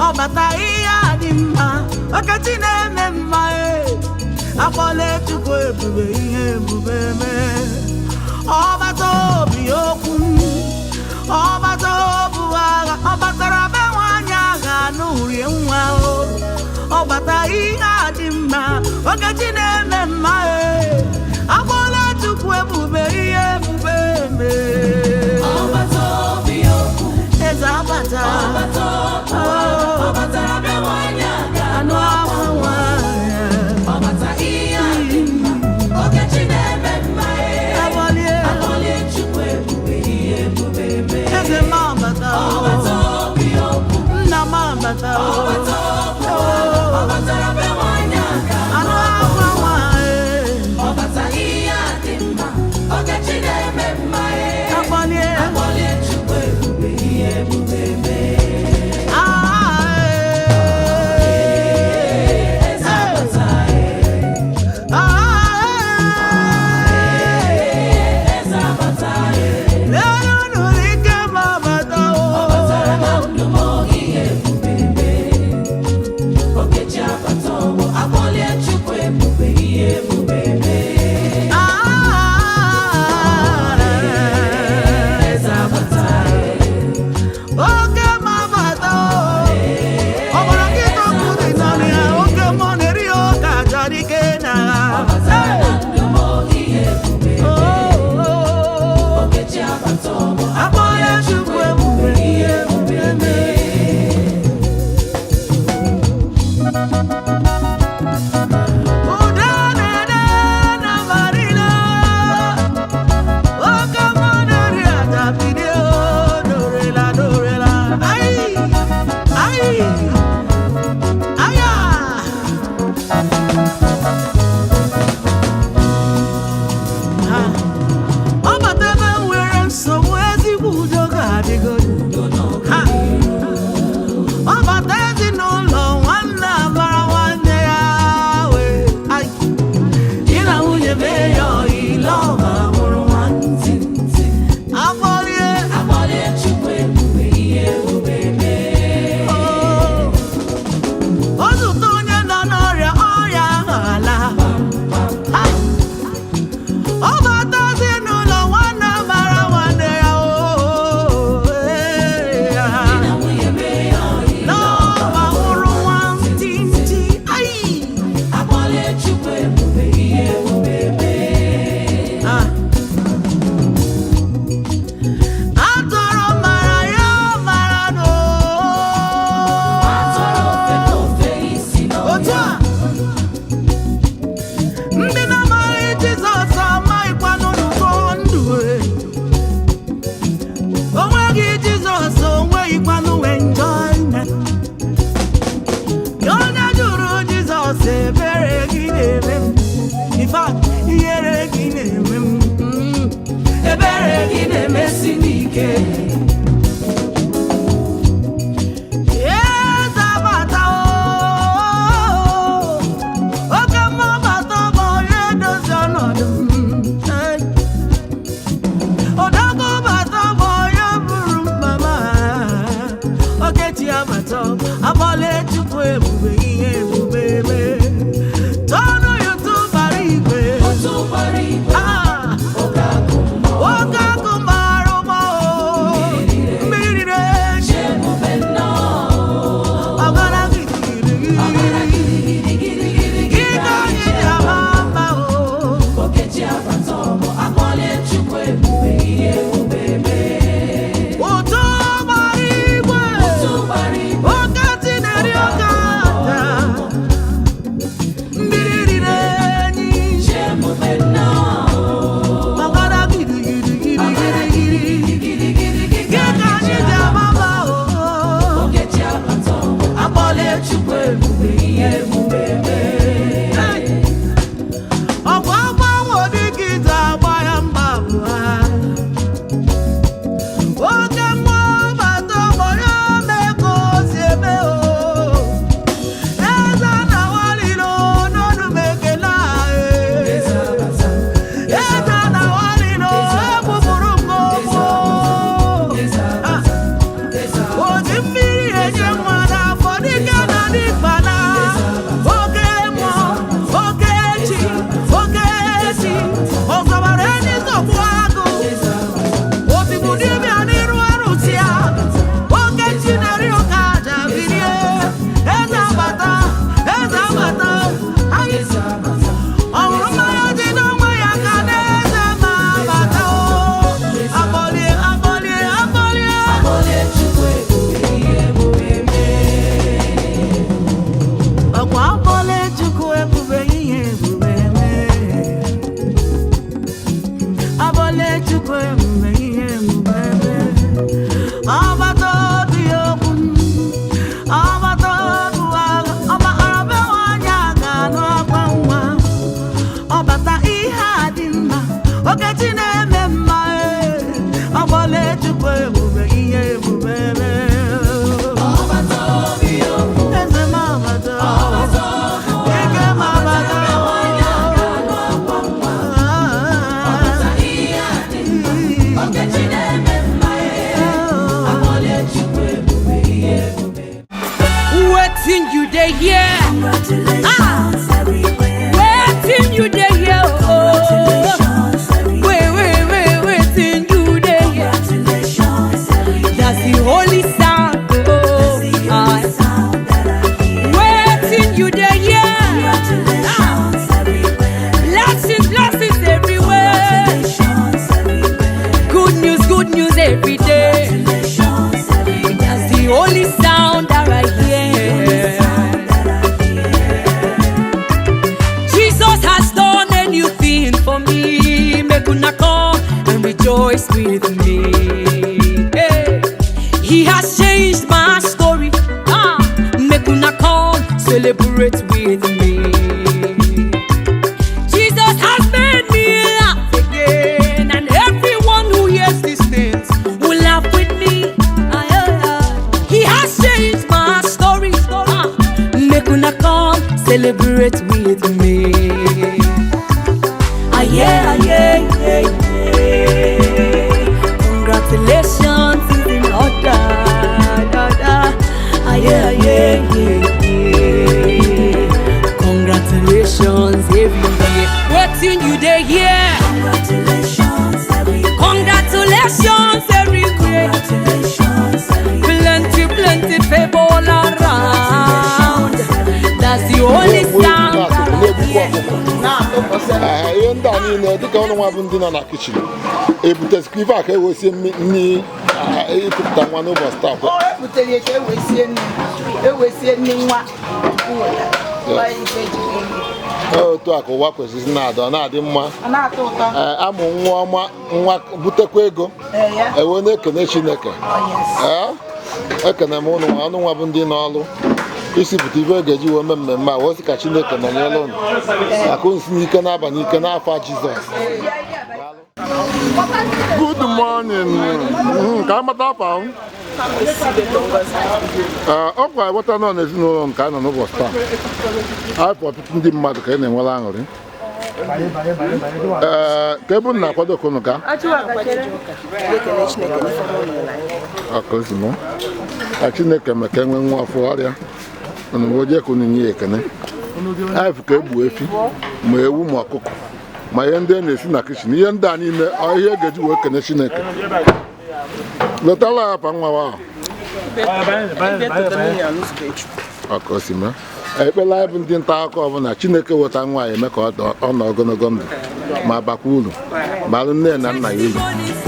Ọbata ihe a dị mma, ọkachi na-eme mma e. Akpọla Chukwu ebube, ihe ebube mee. Ọbata obi okwu, ọbata obu agha, ọ batara be nwaanyị agha n'urie nwa o. Ọbata ihe a dị mma, ogechi na-eme mma e. Akpọla Chukwu ebube, ihe ebube mee. Ọbata obi okwu, Eze abata. Ọbata okwu, ọ batara be nwaanyị aga Anụ akwa nwaanyị. Ọbata ihe a dị mma, Ogechi na-eme mma e. Akpọlie. Akpọlie Chukwu ebube, ihe ebube mee. Eze m abata o. Ọbata obi okwu, Nna m abata o. ọbata okwu, ọ batara be nwaanyị aga Anụ akwa nwaanyị. Ọbata ihe a dị mma, Ogechi na-eme mma e. Akpọlie. Akpọlie Chukwu ebube, ihe ebube mee. Ah, eh. Eze abata e. Ah, eh. Eze abata e. Lelu nụrụ ike m abata o. Ọ batara na ndụ m ihe ebube mee. Ogechi abata ọgbọ, akpọlie Chukwu ebube, ihe ebube mee. Ah, Eze abata e. Oke m abata o. Ọbara nkịta ọkụ dị n'ọnụ ya, oke mmụọ na-eri ya ụka aja dike na Ọ agha. batara na ndụ m ihe ebube Oh, mee. oh, oh. Ogechi abata ọgbọ, Akpọla Chukwu ebube, ihe ebube mee. Udo na-ede na mba niile. Oke mmụọ na-eri aja bilie o, dorela, dorela. Ayi, ayi, aya. Ha. Ọ bata ebe m nwere nsogbu, ezigbo udo ga-adịgodu. Ha. Ọ bata ezinụlọ, nwanne amara nwanne ya wee. Ai. Di na nwunye mee ya ọyị, lọba mụrụ nwa. Ntị ntị. Afọlie. Akpọlie Chukwu ebube, ihe ebube mee. Oh. O zute onye nọ n'ọrịa, ọrịa ahụ ala. Ha. Ọ bata ezinụlọ, nwanne mara nwanne ya oo, ee, ya. Di na nwunye mee ya ọyị, N'ọba mụrụ nwa ntị ntị. Ai. Akpọlie Chukwu ebube, ihe ebube mee. Ah. Atụrụ mara ya mara n'oo. Atụrụ ofe n'ofe isi Otu n'ọhịa. a, ndị na-amaghị Jizọs amaghịkwanụ n'ụkọ ndụ e. O nweghị Jizọs, o nweghịkwanụ enjoyment. Ya onye jụrụ Jizọs, ebere gị na-eme m. In fact, ihere gị na-eme m. Ebere gị na-emesi n'ike. Eze abata o, oke mmụọ bata bụ onye edozi ọnọdụ m. Ee. Odogwu bata bụ onye buru mkpa m. Okechi abata, akpọla Chukwu ebube, ihe ebube mee. Tọọnụ ya ụtụ bara igwe. Otu gbara igwe, Ah, oke akụ mmụọ. oke akụ mara ụgbọ o. every day. That's the only sound that I hear. Jesus has done a new thing for me. Make una come and rejoice with me. Hey. He has changed my story. Ah, make una come celebrate with me. Jesus has made me laugh again, and everyone who hears these things will laugh with me. Aye, aye, aye. He has changed my story. Ah, make una come celebrate with me. Aye, aye, aye, aye. Congratulations is in order. Da, da. Aye, aye, aye, aye. Congratulations everywhere. Wetin you dey hear? Congratulations, everywhere. Congratulations everywhere. Congratulations, everywhere. Plenty, plenty favor all around. That's the only sound that I hear. Ee, ihe ndị a niile dịka ụnụ nwa bụ ndị nọ na kitchen ebutesikwa ife a ka e wesie nri ịkụpụta nwa n'ụbọchị taa kwa. O ebutere ya ka e wee sie nri, e wee sie nri nwa weta. Ọ ife eji rie nri. Otu a ka ụwa kwesịrị na-adị, ọ na-adị mma. Ọ na-atọ ụtọ. Ee, amụ nwa ọma, nwa butekwa ego. Ee ya. Ewe na-ekene Chineke. Oh, yes. Ee, ekene m ụnụ nwa, ụnụ nwa bụ ndị n'ọlụ isi pụta ife ga-eji wee mee mmemme a, wee sị ka Chineke nọnyere ụnụ akụ nsi n'ike n'abalị n'ike n'afọ Jizọs. Good morning. Ka amata afa m. Ee, ọkwa eweta nọ n'ezinụlọ nke a nọ n'ụbọchị taa. Anyị bụ ọtụtụ ndị mmadụ ka ị na-enwere aṅụrị. Ee, ka ebe unu na-akwado ka unu gaa? Ọka ozi mụ. Ka Chineke mee ka e nwee nwa afọ ọrịa. Unu wee jee ka unu nye ya ekene. Anyị fụ ka egbu efi, ma ewu ma ọkụkọ, ma ihe ndị a na-esi na kitchen, ihe ndị a niile ọ ihe e ga-eji wee kene Chineke. Lọtala ya afa nwa ahụ. Ọka o si mee. Ekpere anyị bụ ndị nta akụkọ ọbụla Chineke weta nwaanyị eme ka ọ nọ ogologo ndụ ma bakwa uru bara nne na nna ya uru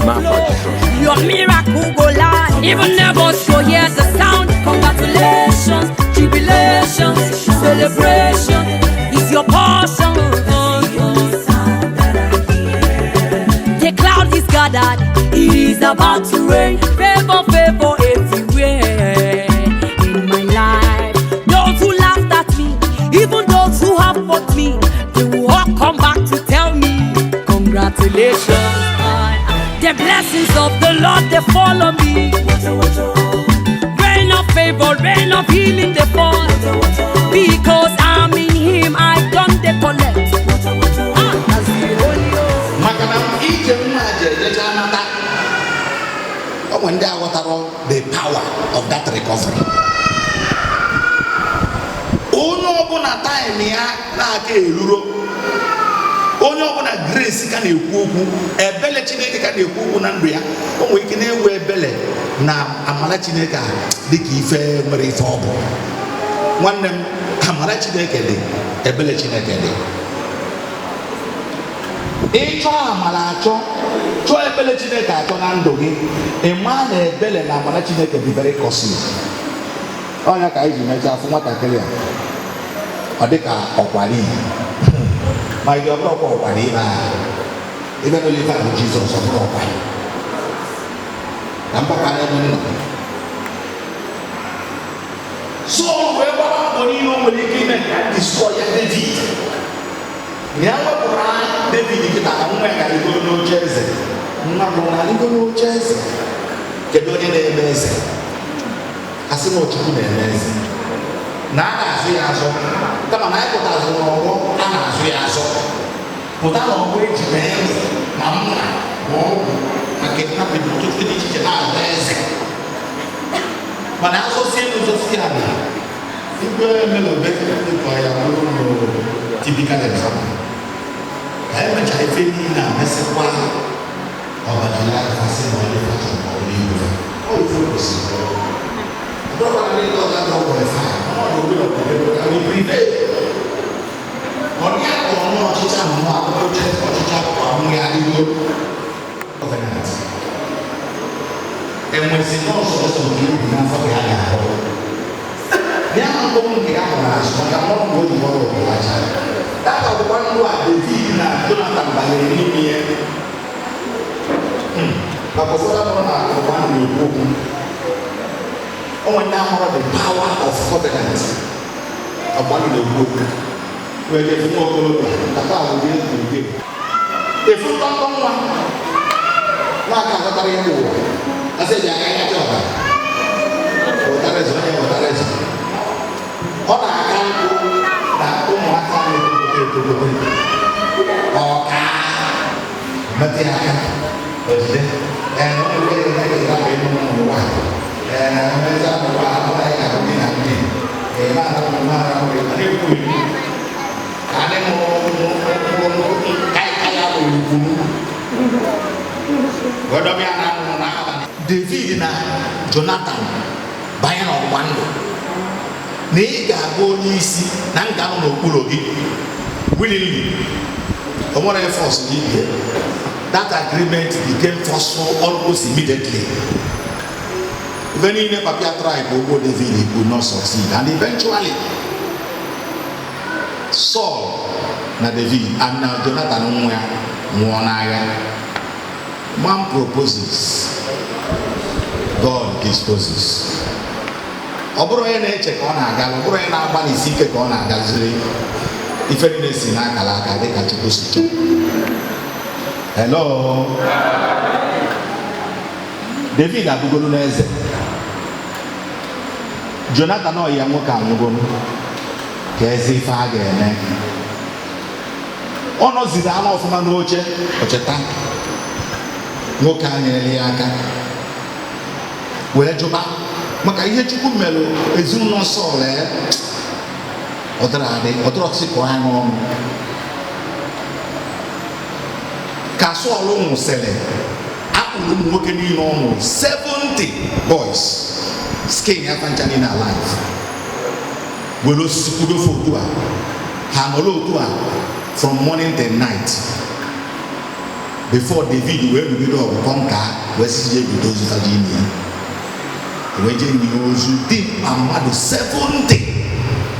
n'afọ Jizọs. Your miracle go live. Even neighbors go hear the sound. Congratulations, jubilations, celebration is your portion. The cloud is gathered, it is about to rain. Favor, favor everywhere in my life. Those who laughed at me, even those who have fought me, they will all come back to tell me, congratulations. The blessings of the Lord, they follow me. Rain of favor, rain of healing, they fall. Because I'm in Him, I don't they collect. Ah, that's the Holy Ghost. Maka na ije nwa ji ejecha nata, ọ nwere ndị aghọtara the power of that recovery. Onye ọbụla time ya na-aka eruro, onye ọbụla grace ka na-ekwu okwu, ebele Chineke ka na-ekwu okwu na ndụ ya, o nwere ike na-ewe ebele na amara Chineke a dịka ife nwere ife ọ bụ. Nwanne m, amara Chineke dị, ebele Chineke dị. Ịchọ amara, achọ chọọ ebele Chineke achọ na ndụ gị, ị maa na ebele na amara Chineke dị very costly. Ọnya ka anyị ji mechaa afụ nwatakịrị a, ọ dị ka ọkwara iyi, ma ị ọbụrụ ọkwa ọkwara ibe a ebe nọ ife a bụ Jizọs, ọ bụrụ ọkwa na mgbakwa n'ebe nọ. Sọl wee gbara mbọ niile o nwere ike ime ka destroy ya David, na ya wepụrụ David kịta ka nwa ya ga-arịgoro n'oche eze. Nwa bụ na-arịgo n'oche eze, kedu onye na-eme eze? Asị na Chukwu na-eme eze, na a na-azụ ya azụ, kama na anyị pụtazụ n'ọgbọ a na-azụ ya azụ, pụta n'ọgbọ eji ma egbe ma mma ma ọgwụ ma kidnapping na ọtụtụ dị iche iche na-azụ eze. Mana azọsi elu zọsi ala, igwe emelobe dịka ya bụrụ typical example ka emechara ife niile a, mesịkwa ọbara ya afasị na onye facha ma ọ n'igwe ọ ife kwesịrị ọ bụrụkwa na ndị ọzọ adịrọ qualify ọnọdụ obi ọbụla ka we prevail. Ọ dị aka ọnụ ọchịchị ahụ akwụkwọ oche ọchịchị akwụkwọ ahụ ya adịgo covenant. Enwezi nọọsụ ọsọ nke ibu n'afọ gị ha ga-ahụ. Ya ma mkpụrụ nke ya hụrụ azụ maka mmadụ mgbe o ji ọrụ ọbụla aja. Data ọgbụgba ndụ a David na Jonathan banyere n'ime ya. Maka ụfọdụ abụrụ na ọgbụgba ndụ na-ekwu okwu. O nwere ndị amụrụ the power of covenant. Ọgbụgba ndụ na-ekwu okwu. Wee jee nwa okorobịa nkata ahụ dị egwu ike. Efu ntọntọ nwa n'aka aghọtara ihe ụwa. Asị eji aka ya chọọ ọbara. Wetara eze onye wetara eze. Ọ na-aka nkụ na ụmụaka na-etolite etolite. Ọka metụ ya aka ojide. Ee, na ụmụ nwoke na-eketa bụ ịnụ ụmụ nwaanyị. Ee, na mmezi ụmụ nwaanyị abụghị ka ndị na ndị. Ee, na-ata ụmụ nwaanyị ahụ ị na-ekwu ekwu. Ka ndị mụrụ mụrụ kaikai ahụ ekwuru. Wee dọbịa na anwụ n'abalị. David na Jonathan banye n'ọgbụgba ndụ na ị ga-abụ onye isi na m ga-anọ n'okpuru gị willingly. O nwere force gị bie. That agreement became forceful almost immediately. Ife niile papia tribe ogbo David could not succeed, and eventually Saul na David and na Jonathan nwa ya nwụọ n'agha. Man proposes, God disposes. Ọ bụrụ onye na-eche ka ọ na-aga, ọ bụrụ onye na-agbalịsi ike ka ọ na-agaziri, ife niile si n'akara aka dịka Chukwu si chọọ. Hello. David abụgolu n'eze. Jonathan ọyị ya nwoke anwụgolu. Ka eze ife a ga-eme. Ọ nọziri ala ọfụma n'oche, ocheta nwoke a nyere ya aka wee jụba maka ihe Chukwu melụ ezinụlọ Sọl. Ọ dịrị adị, ọ dịrị ọtụtụ ka ha n'ọnụ. Ka Sọl nwụsịrị, akpụrụ ụmụ nwoke niile ọ mụrụ 70 boys, skin ya fancha niile alive, were osisi kwudofe otu a, ha nọrọ otu a from morning till night before David wee rugide ọgụ kọnka wee sị jee bido ozu faji ime ya, wee jee nye ozu dimkpa mmadụ 70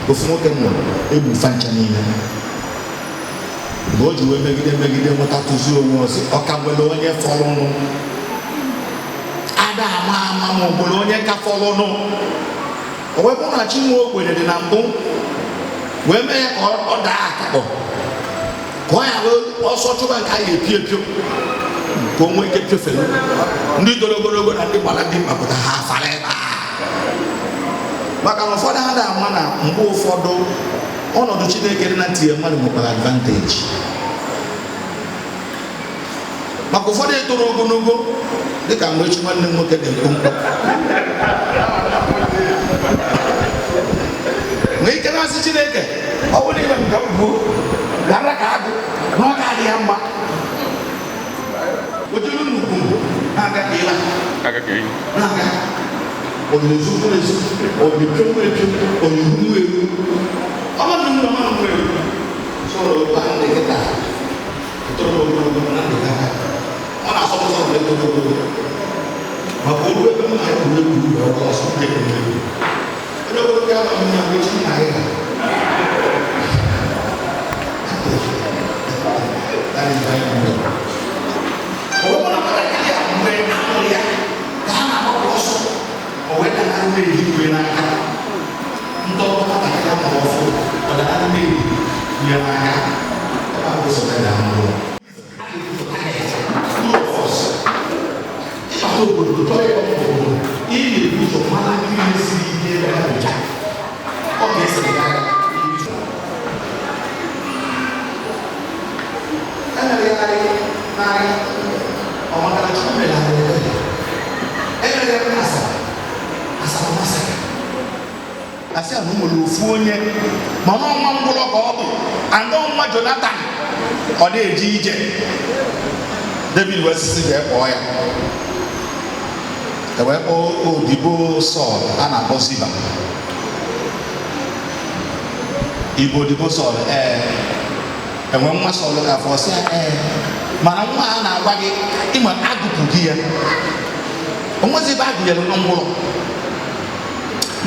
ofu nwoke mụrụ egbu fancha niile. Mgbe o ji wee megide megide nweta tụzi onwe ọzọ, ọ ka nwere onye fọrọnụ. Ada ama ama ma ọ nwere onye ka fọrọnụ. O wee bụrụ na chi nwa ogbenye dị na mbụ wee mee ya ka ọ daa akakpọ, ka ọ ya wee ọsọ chụba nke a ga-epio epio ka o nwee ike piofere ndị toro ogologo na ndị gbara dị mkpa pụta ha afara ebe a. Maka na ụfọdụ ha na-ama na mgbe ụfọdụ ọnọdụ Chineke dị na ntinye mmadụ nwekwara advantage. Maka ụfọdụ etoro ogologo dịka mgbe echi nwanne m nwoke dị mkpụmkpụ nwee ike na-asị Chineke ọ bụrụ na ime nke m bụ gara ka agụ na ọ ga-adị ya mma. Ojulu nnukwu na-aga ka ịla na-aga onyezu ezu onyepiom epiom onyehu eru ọma nnukwu ọma nnukwu eru sọ̀rọ̀ ụba ndị kịta toro ogologo na ndị kaka ọ na-asọpụta ọbụla etoro ogologo maka olu ebe m na-egwu egwu wee ọkọ ọsọ ndị egwu egwu onye ogologo ya ma m ya mgbe chi na ya. That is very good. Ọ bụrụ na nwatakịrị a mgbe a mụrụ ya ka a na-agbapụ ọsọ, o wee danarị mmiri igwe n'aka. Ntọrọ nwatakịrị a mụrụ ọfụ, ọ danarị mmiri nye n'aka. Ebe a bụ ụzọ ya na-amụ. Ịbata obodo, chọọ ịkpọ obodo, ị na-ebu ụzọ mara ndị na-esiri ike ebe ha bụcha. Ọ ga-esiri gị aka. Asị a na o nwere ofu onye mana ọnwa ngwụrọ ka ọ bụ and ọnwa Jonathan ọ na-eje ije. David wee sisi jee kpọọ ya. E wee kpọọ odibo Sọl a na-akpọ Ziba. Ibo odibo Sọl, ee enwe nwa Sọl ka afọ sị ya ee mana nwa a na-agwa gị ịma agụpụ gị ya Onwezi ebe a gụnyere ngwụrọ,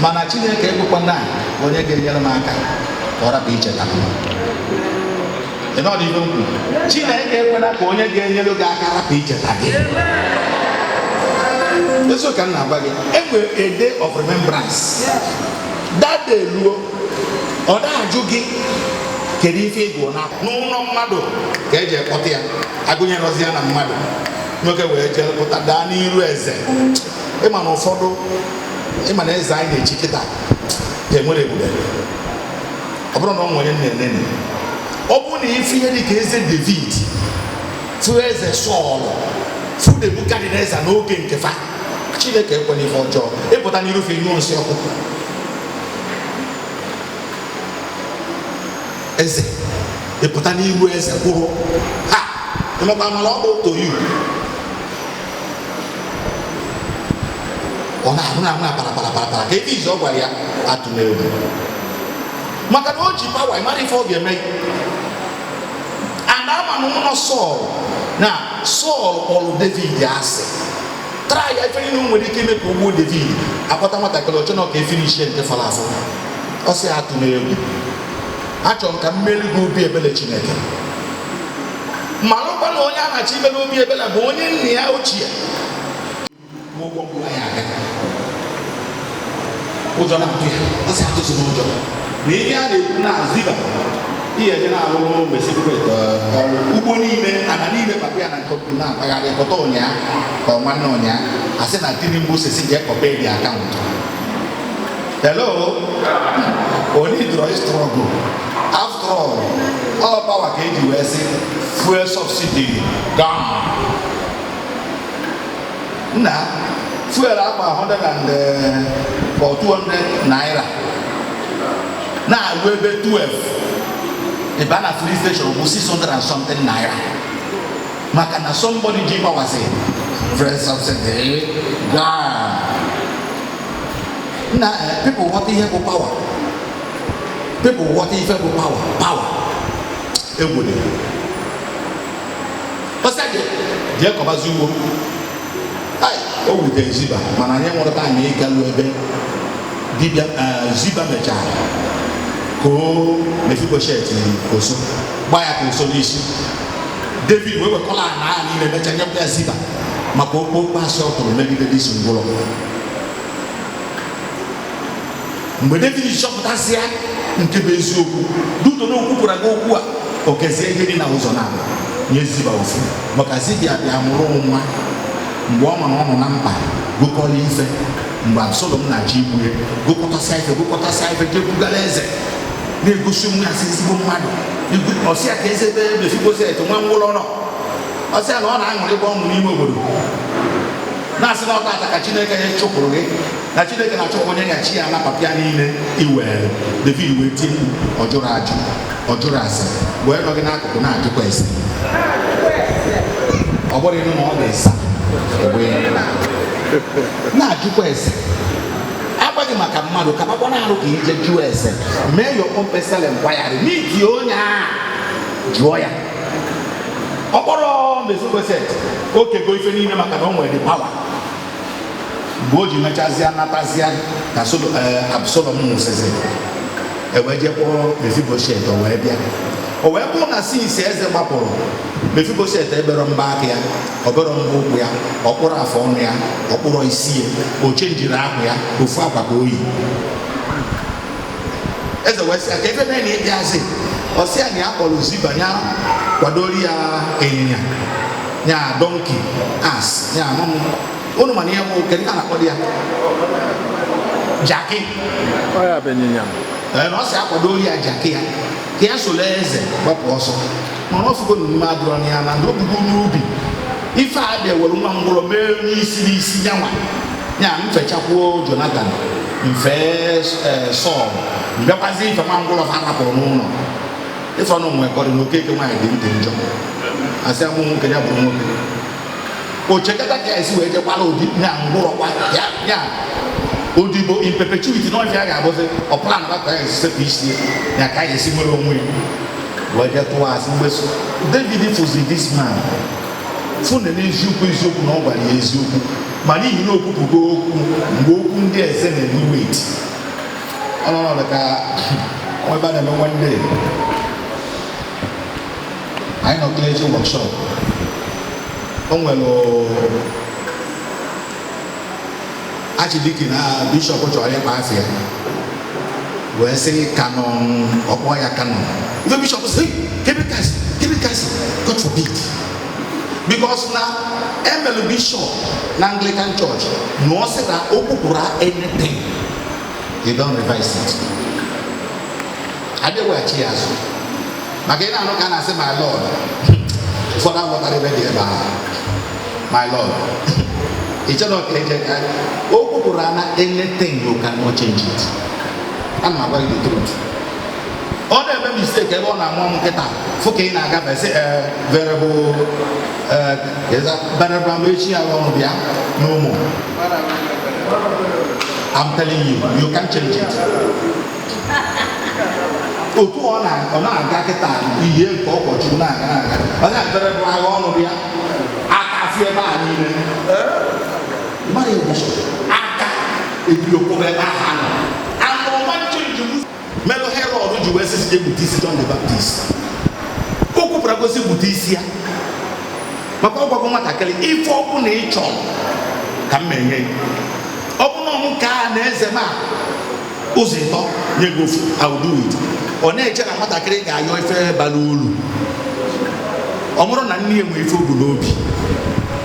mana Chineke ekwekwana onye ga-enyere m aka ka ọ rapụ icheta m. Ị nọ n'ihe m kwuru? Chineke ekwela ka onye ga-enyere gị aka rapụ icheta gị. Eziokwu ka m na-agwa gị, enwere a day of remembrance. That day luo, ọ na-ajụ gị kedu ife ị gụrụ na n'ụlọ mmadụ ka eji ekpọta ya, agụnyerọzi ya na mmadụ. Nwoke wee jee pụta daa n'iru eze. Ịma na ụfọdụ, ịma na eze anyị na-echi kịta enwere ebube. Ọ bụrụ na ọ nwere nne nne, ọ bụrụ na ife ihe dị ka eze David fụ eze Sọl fụ Nebukadneza n'oge nke fa, Chineke ekwela ife ọjọọ ịpụta n'iru fe nyụọ nsị ọkụ. Eze ịpụta n'iru eze kwụrụ ha ịmakwa amala ọ bụ to you. Ọ na-arụ na ahụ na para para para para ka ebe izu ọ gwara ya atụla egwu, maka na o ji pawa ịmara ife ọ ga-eme. And ama na ụlọ Sọl na Sọl kpọrọ David asị, try ya ife niile o nwere ike ime ka o gbuo David. Akpọta nwatakịrị ọchọ na ọ ka efinishie nke fọrọ afọ. Ọ sị atụla egwu, achọrọ m ka m meri gị obi ebele Chineke. Malụkwa na onye a na-achọ imere obi ebele bụ onye nna ya ochie. Ụgwọ mgbu anyị aga ụjọ na-atụ ya, ọ sị atụzụ n'ụjọ na ihe a na-ekwu na Ziba ihe eje na-alụrụ Mesikwet ọrụ ugbo niile, ala niile papa ya na nke na-akpagharị pụta ụnyaa ka nwanne ụnyaa asị na Tinubu sisi jee kọpe dị akaụntụ. Hello, only draw struggle. After all, all power ka eji wee sị fuel subsidy gone. Nna fuel akpa 100 and or 200 naira na-alụ ebe 12 ebe a na filling station bụ 600 and something naira, maka na somebody ji power sị fuel subsidy gone. Nna people ghọta ihe bụ power, people ghọta ife bụ power, power egwude ọsịa gị jee kọbazi ugbo. O wutere Ziba, mana anyị nwere taịm ịgalu ebe dibịa Ziba mechara ka o Mefiboshet oso gbaa ya ka oso n'isi. David wee wekọla ana ya niile mechaa nyekwa ya Ziba maka okpokpo asị ọ tụrụ megide disi ngwụrọ. Mgbe David chọpụtasịa nke bụ eziokwu, duto na okwupụra gị okwu a, o kezie ihe dị na ụzọ na-abụ nye Ziba ofu, maka Ziba bịa mụrụ nwa mgbe ọ ma na ọ nọ na mkpa gụkọrọ ife mgbe Absalom na-achọ igbu ya, gụkọtasịa ife gụkọtasịa ife jee bugara eze na-egosi onwe ya sị ezigbo mmadụ. Ọsị ya ka eze ebe Mefiboshet nwa ngwụrọ nọ, ọsị ya na ọ na-aṅụrịkwa ọṅụ n'ime obodo, na-asị na ọtata ka Chineke ya chụpụrụ gị, na Chineke na-achụpụ onye ya chi ya na papa ya niile iwere. David wee tie mkpu, ọ jụrụ ajụ, ọ jụrụ asị, wee nọ gị n'akụkụ na-ajụkwa ese. Ọ bụrụ ịnụ na ọ ga-esa na-ajụkwa ese, agbaghị maka mmadụ ka gbakwa na-arụ ka ije jụọ ese. Mee your own personal inquiry, meet onye a jụọ ya. Ọ kpọrọ Mefiboshet okego ife niile maka na o nwere the power. Mgbe o ji mechazịa natazịa ka Absalom nwụsịzị, ewee jee kpọrọ Mefiboshet, o wee bịa. O wee bụrụ na sinsi eze gbapụrụ, Mefiboshet ebero mba aka ya, obero mba ụkwụ ya, ọkpụrụ afọ ọnụ ya, ọkpụrụ isi ya, o chenjiri ahụ ya, ofu akwa ka oyi. Eze wee sị ya ka ebe mee na ịbịazi. Ọ sị ya na ya kpọrọ Ziba ya kwadoro ya ịnyịnya ya donkey ass ya amam unu mana ihe bụ kedu ka na-akpọ ya jaki. Ọ ya bụ ịnyịnya. Na ọ sị akwadoro ya jaki ya ka ya soro eze gbapụ ọsọ, mana ọ fụgo n'ime adịrọ ya na ndị obugo n'ubi ife a bịa were nwa ngwụrọ mee onye isi n'isi nyanwa ya mfechakwuo Jonathan mfe Sọl mbịakwazi ife nwa ngwụrọ fa rapụrụ n'ụlọ ife ọnụ nwekọrọ na Okeke nwaanyị dị ntị njọ asị amụ nwoke ya bụrụ nwoke o chekata ka esi wee jekwara odi ya ngwụrọ kwa ya ya odibo in perpetuity na ọfịa ga-abụzi ọ plan ka ya esi sepụ isi ya ka ya esi nwere onwe ya wee jee tụwa asị. Mgbe David fụzi this man fụ na n'eziokwu eziokwu na ọ gwara ya eziokwu. Ma n'ihi na okwupụgo okwu, mgbe okwu ndị eze na-enwe weight, ọnọdụ ka ebe a na-eme. One day anyị nọ clergy workshop, o nwere archdeacon na bishọp chọrọ ịkpa afọ ya, wee sị canon, ọkpọ ya canon. Ife bishọp sị, "Kebikasi, kebikasi, God forbid," because na emelu bishọp na Anglican Church na ọ sị na o kwupụrụ anything, you don't revise it, adịweghachi ya azụ. Maka ị na-anụ ka a na-asị "my lord", ụfọdụ aghọtara ebe dị ebe ahụ. "My lord", ị chere ka eje ka o kwupụrụ na anything, you cannot change it. Ana m agwa gị the truth. Ọ na-eme mistake ebe ọ na-amụ ọmụ nkịta, fụ ka ị na-agafe, sị ee, venerable, ee, venerable Amechi, ya ọrụ bịa n'ụmụ. I'm telling you, you can't change it. Otu ọ na-aga kịta, ihe nke ọkọchukwu na-aga na-aga, ọ na-ebere bụ agha ọnụ bịa aka afụ ebe a niile mmadụ egwu aka ebiri okwube ebe ahụ anọ anụ ọma nchenji melụ. Herod ji wee sị egbute isi John the Baptist. O kwupụra gosi gbute isi ya, maka ọ gwago nwatakịrị, ife ọ bụ na ị chọrọ ka m menye, ọ bụ na ọmụ ka a na eze m a ụzọ ịtọ nye gị ofu, I will do it. Ọ na-eche na nwatakịrị ga-ayọ ife bara uru. Ọ bụrụ na nne ya nwee ife o bu n'obi,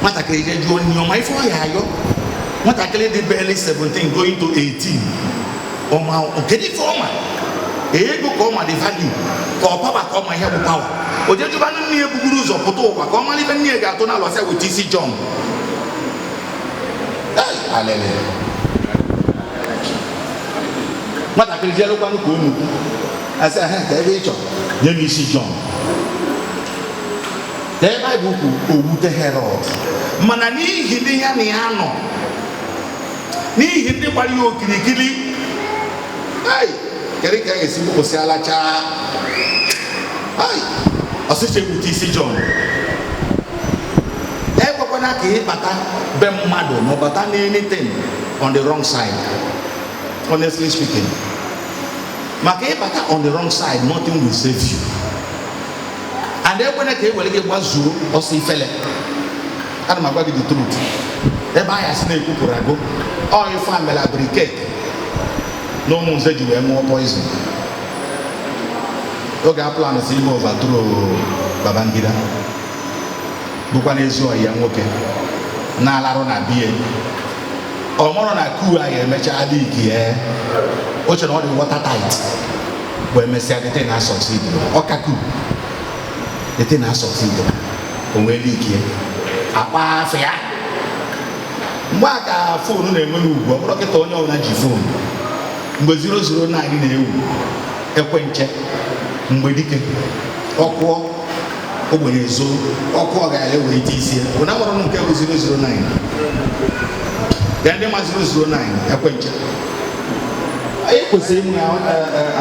nwatakịrị je jụọ nne ọma ife ọ ya ayọ. Nwatakịrị dị barely 17 going to 18, ọma kedu ife ọma? Ego ka ọma, the value ka ọ power, ka ọma ihe bụ power. O jee jụba nne ya bugoro ụzọ pụta ụwa ka ọ mara ife nne ya ga-atụ n'alụ, ọsịa weta isi John. Ei, alele nwatakịrị jelụkwanụ ka onukwu asị ha ka ebe ị chọrọ nye m isi John. Ka ebe Baịbụl kwu owute Herod, mana n'ihi ndị ya na ya nọ, n'ihi ndị gbara ya okirikiri, ai, kedu ka a ga-esi kwụsị alachaa? Ai, ọsịcha egbute isi John. Ekwekwana ka ịbata be mmadụ ma ọ bata na anything on the wrong side. Honestly speaking, maka ịbata on the wrong side, nothing will save you. And ekwena ka e were gị gbazuo ọsọ ifele. Ana m agwa gị the truth. Ebe ahịa si na-ekwupụrụ agụ ọ ife a mere briketi na ụmụ nze ji wee ṅụọ poison oge a plan si ime overthrow Babangida, bụkwa n'ezi ọyị ya nwoke na-alarụ na bie. Ọ mụrụ na coup a ga-emecha leak ya, o chere ọ dị water tight, wee mesịa the thing na succeed. Ọka coup, the thing na succeed, o wee leak ya, akpa afọ ya. Mgbe a ka phone na-enwe n'ugwu, ọ bụrụ kịta onye ọbụla ji phone. Mgbe 009 na-ewu ekwenche, mgbe dike ọkụọ ogbenye ezo ọkụ, ọ ga-ya wee ite isi ya bụ na nwere nke bụ 009 ya. Ndị ma 009 ekwenche, anyị kwesịrị ịmụ ya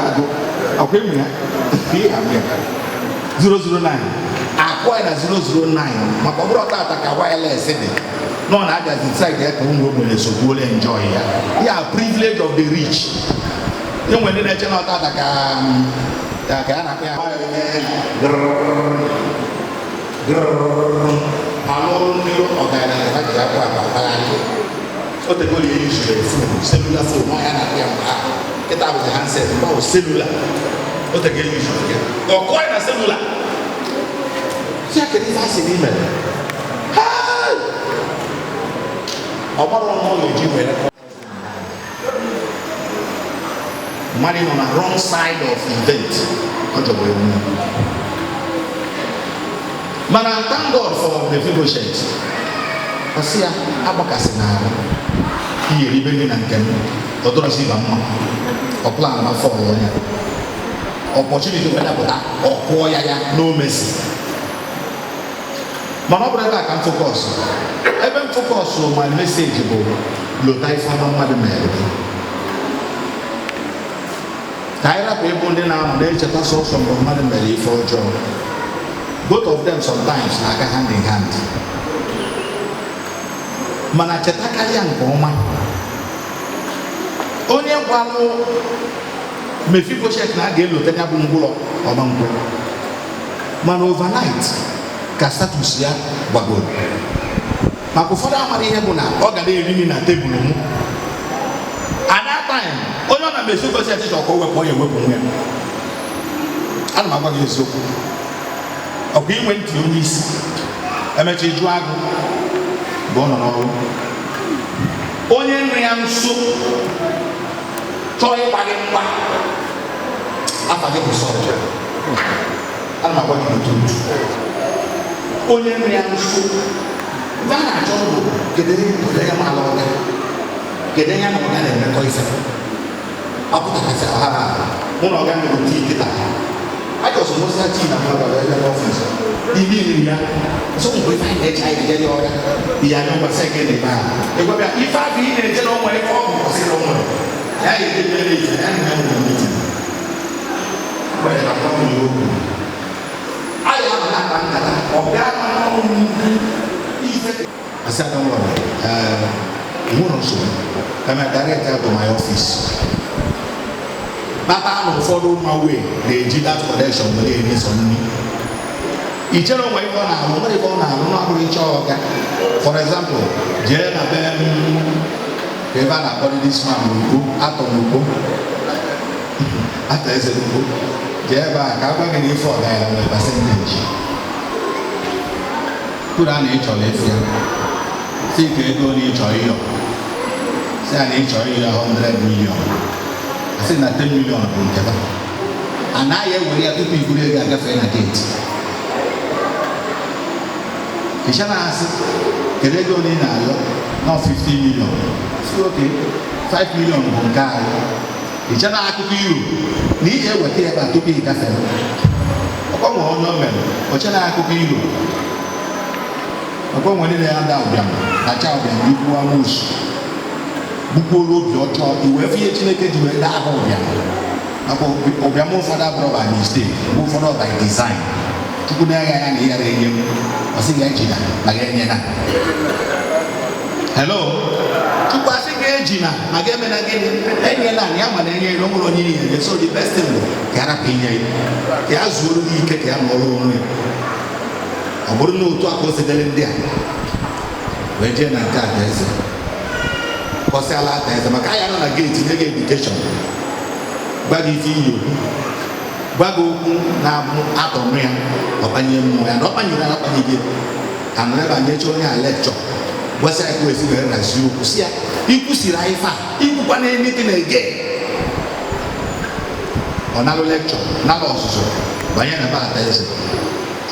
agụ ọkwa ịmụ ya ihe amụ ya 009, akụ ya na 009, maka ọ bụrụ tata ka wireless dị nọ na-abịazi side ya ka ụmụ ogbenye sogbuola enjoy ya. Ya privilege of the rich. Enwere ndị na-eche na ọtata ka a na-akpọ ya grrrr grrrr alụrụ ndị ọgaranya ka ha ji akwa akpa akpagharị. O tegoro ya yuzuru phone, cellular phone, ọ ya na-akpọ ya mgbe ahụ. Kịta bụzi handset, mgbe ahụ cellular. O tego ya yuzuru ya, ọ kụọ ya na cellular, si ya kedu ife a sị na imere. Ọ gbara ọnụ, ọ ga-eji were mmadụ nọ na wrong side of event, ọ jọgburu onwe ya. Mana thank God for Mephibosheth. Ọ sị ya agbakasị n'ahụ iyeri ibe ndị na nke m, ọ dọrọzi ịba mma. Ọ plan ma fọlụ ya, opportunity wee dapụta, ọ kụọ ya ya no mercy. Mana ọ bụrụ ebe a ka m focus, ebe m focus my message bụ lota ife ọma mmadụ mere gị, ka anyị rapụ ịbụ ndị na-anọ na-echeta sọsọ mgbe mmadụ mere ife ọjọọ. Both of them sometimes na-aga hand in hand. Mana chetakarịa nke ọma, onye gwalụ Mephibosheth na a ga-elote ya bụ ngwụlọ ọma ngwe, mana overnight ka status ya gbagoro. Maka ụfọdụ amara ihe bụ na ọ ga na-eri nri na tebụl m. At that time, onye ọ na Mephibosheth chọrọ ka o wepụ, ọ ya ewepụ nwa ya. Ana m agwa gị eziokwu, ọkwa inwe ntị onye isi emecha ịjụ agụ mgbe ọ nọ n'ọrụ. Onye nri ya nso chọọ ịgba gị mgba, afa gị bụ sọrọ. Ana m agwa gị n'otu otu, onye nri ya nso, ife a na-achọ bụ kedu onye ya maala ọga, kedu ya na ọga na-emekọ ife. Ọ pụtakasị ọha na mụ na ọga ṅụrụ tii kịta, ajọsọ mụsịa tii na mmadụ ọga n'ọfịs ime iri ya nso. Mgbe ife anyị na-eche, anyị ga-eje ọga ihe anya ngwasị gị na ebe ahụ ịgwabịa ife afọ ị na-eje na onwere ife ọ bụ kwụsịrị, onwere ya ya eje mere ife ya na ya nwere meeting nwere na company okwu anyị ahụ na-akpa nkata. Ọ bịa n'ọnụ nnukwu ife asị, "Don't worry, nwere nsogbu, kama direct ya to my office." Kpata na ụfọdụ ụmụ wee na-eji that connection were eri sọ nri. I chere onwe ife ọ na-alụ, nwere ife ọ na-alụ na abụrụ ịchọ ọga. For example, jee na be m, ka ebe a na-akpọ this man n'Ukpo, atọ n'Ukpo, atọ eze n'Ukpo, jee ebe a ka a gwa gị na ife ọgaranya nwere percentage kwuru a na ị chọrọ efu ya, si ka ego na ị chọrọ ịyọ, si a na ị chọrọ ịyọ 100 million, asị na 10 million bụ nke ha, anaghị ewere ya tupu iburu ego agafe na gate. Ịcha na-asị, kedu ego ole ị na-arịọ? Nọ 50 million. Si oke 5 million bụ nke anyị. Ịcha na akụkọ iro na ị ga-eweta ya ebe a tupu ị gafere. Ọkwa nwere onye o mere ọcha na akụkọ iro. Ọkwa nwere ndị na-ada ụbịam na-acha ụbịam, ikwu amoosu, gbukwuoro obi ọjọọ iwee fụ ihe Chineke ji wee daa ha ụbịam. Maka ụbịam ụfọdụ abụrụ by mistake, mgbe ụfọdụ by design. Chukwu na-agha ya na ịghara enye m, ọ sị ga ejina ma ga enye na hello. Chukwu asị ga ejina ma ga eme na gịnị enyela na ya, mana enye ya nwere onye niile. So the best thing bụ ka ya rapụ inye ya, ka ya zuoro gị ike, ka ya nọrọ onwe ya. Ọ bụrụ na otu a ka o sidere ndị a wee jee na nke ata eze, kọsịala ata eze, maka anya nọ na gate nye gị education, gwa gị ife iyi okwu, gwa gị okwu na-abụ atọnụ ya, ọkpanye mmụọ ya na ọkpanyere ya, ọkpanye gị anọ ebe a nyecha onye a lecture, gwasị ya ka o esi wee razie okwu, si ya ikwusiri anyị fa ikwukwa na anything again. Ọ nalụ lecture, nalụ ọzụzụ, banye na be ata eze,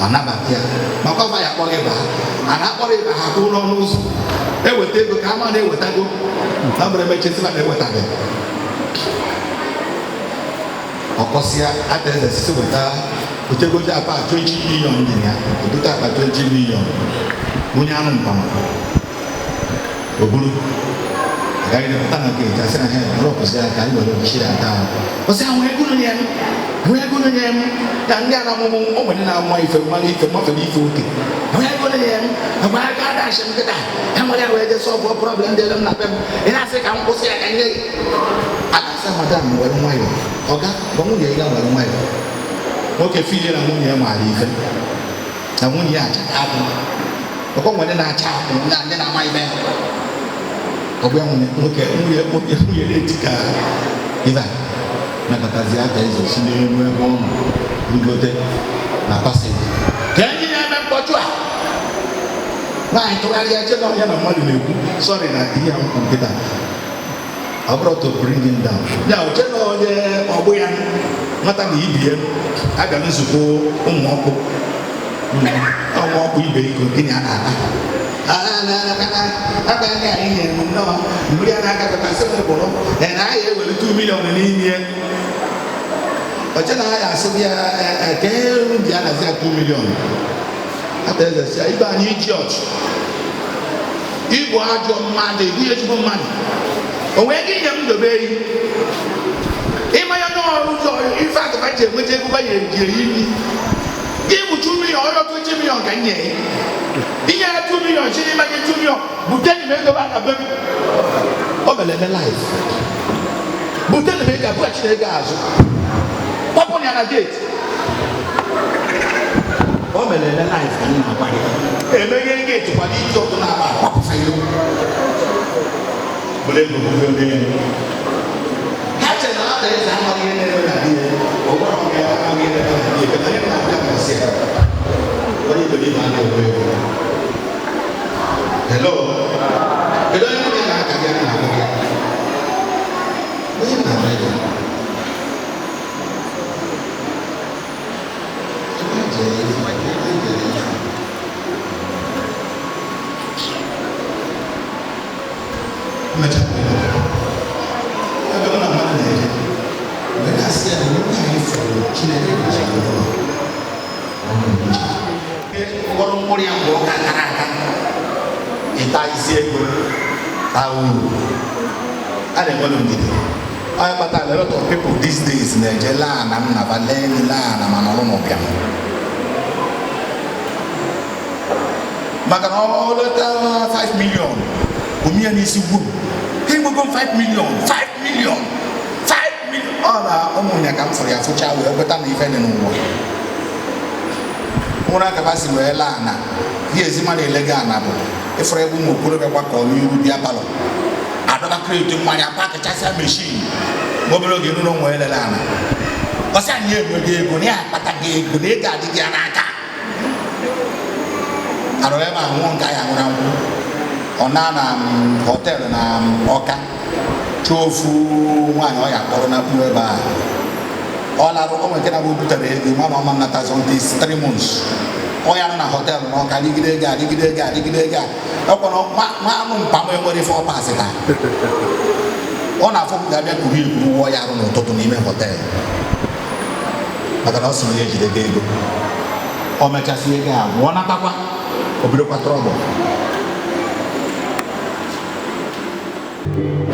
ọ nabata ya, maka ọba ya akpọrọ ịba ha, a na-akpọrọ ịba ha kwụ n'ọnụ ụzọ eweta ego ka ama na-ewetago na mere mechesi ma na-ewetabeghị. Ọkọsịa ata eze sisi weta otegoji akpa 20 million dị ya, odote akpa 20 million, onye anụ mpama o buru agaghị pụta na gate, asị na ha dropụzi ya ka anyị were ochi ya taa ahụ. Ọsị ahụ ego nụ ya m, nwee ego nụ ya m na ndị a na-amụmụ o nwere na-amụ ife mmanụ ife mafere ife oke, nwee ego nụ ya m agba aka dashi m kịta e nwere ya wee je solve problem dị m na be m. Ị na-asị ka m kwụsị ya ka nye gị a na-asị, madam, were nwayọọ, ọga gwa nwunye ya were nwayọọ. Nwoke filie na nwunye ya maara ife, na nwunye ya acha akpụ, ọkọ nwere na-acha akpụ na ndị na-ama ife. Ọ bụ ya nwunye nwoke, nwunye nwoke, nwunye na-eti ka ife a nakọtazi aka eze si n'elu ebe ọ nọ rugote na passage ka enyi na-eme mkpọtụ a. Nwaanyị tụgharịa che na ya na mmadụ na-ekwu. Sorry na ihe a nkwu nkịta, ọ bụrụ to bring him down ya, oche na onye ọgbụ ya nwata na ibie abịa nzukọ ụmụ ọkụ, ụmụ ọkụ ibe iko gịnị a na-ata aka ndị anyị nyere m nnọọ mmiri a na-agakọta sị m bụrụ na anyị ewere 2 million n'ime ọche na ya asị ya ka eru ji anazi ya 2 million. Ata eze si ya, ibe anyị iji ọchụ ịbụ ajọ mmadụ, ịbụ ezigbo mmadụ, o nwee gị nye m dobe eyi ịmanya n'ọrụ ụzọ ife akụkọ ji enweta ego ya eji eri nri gị bụ 2 million, ọrịa 20 million ka nye ya inye ya 2. Million si n'ime gị 2 million bute m ego ba na be m. O mere eme live. Bute m ego, bughachi na ego azụ. Kpọpụ ya na gate. O mere eme live ka m na-agwa gị. Emeghe gate kwado iji ọkụ na-agba akwapụsa ilu. Bụrụ ego bugo n'elu. Ha chere na ada eze amaghị ihe na-eme na di ya. Ọ gwara m ya amaghị ihe na-eme na di ya. Kedu onye na-abịa mbọsị ya? Onye iberibe a na-ekwu ego. Hello? Kedu onye nwunye na-aka gị na-agwa gị? Onye na-agwa gị? Ebe jere ife, ebe jere ife. Mmecha ebe mụ na mmadụ na-eje wee na-asị ya na onye anyị fụrụ Chineke gosiri ụlọ mkpụrụ mkpụrụ ya mgbe ụka gara aga ịta isi ego taa uru a na-enwere ndidi. Onye kpatara a lot of people these days na-eje laa na nnaba lee laa na mana ọrụ n'ụbịam maka na ọ leta 5 million omie n'isi gwu ha enwego 5 million, 5 million, 5 million. Ọ na ụmụ ya ka m fụrụ ya fụcha wee kweta na ife dị n'ụwa nwụrụ akaba si wee laa ana ihe ezi mmadụ elega ana bụ ịfụrụ ebe ụmụ okorobịa gbakọ n'iru bịa palọ adọba crate mmanya pakịchasịa machine ma obere oge nụrụ nwa elele ana ọsị anyị enweghị ego na ya akpataghị ego na ego adịghị ya n'aka arụrụ ebe a nwụọ nke anyị anwụrụ anwụ ọ na na hotel na Ọka chọọ ofu nwaanyị ọ ya kpọrọ na kpuru ebe a ọ larụ o nwere nke na-abụ butere ego ma ma ọma nnata zonte 3 months ọ ya nọ na hotel na Ọka rigide ego a rigide ego a rigide ego a ọkwa na ma anụ mpam enwere ife ọ pasị taa ọ na-afụ m ga-abịa kuru ekuru wụọ ya arụ n'ụtụtụ n'ime hotel maka na ọ sị na ya ejidego ego o mechasị ego a gwụọ natakwa o bidokwa trouble. Thank you.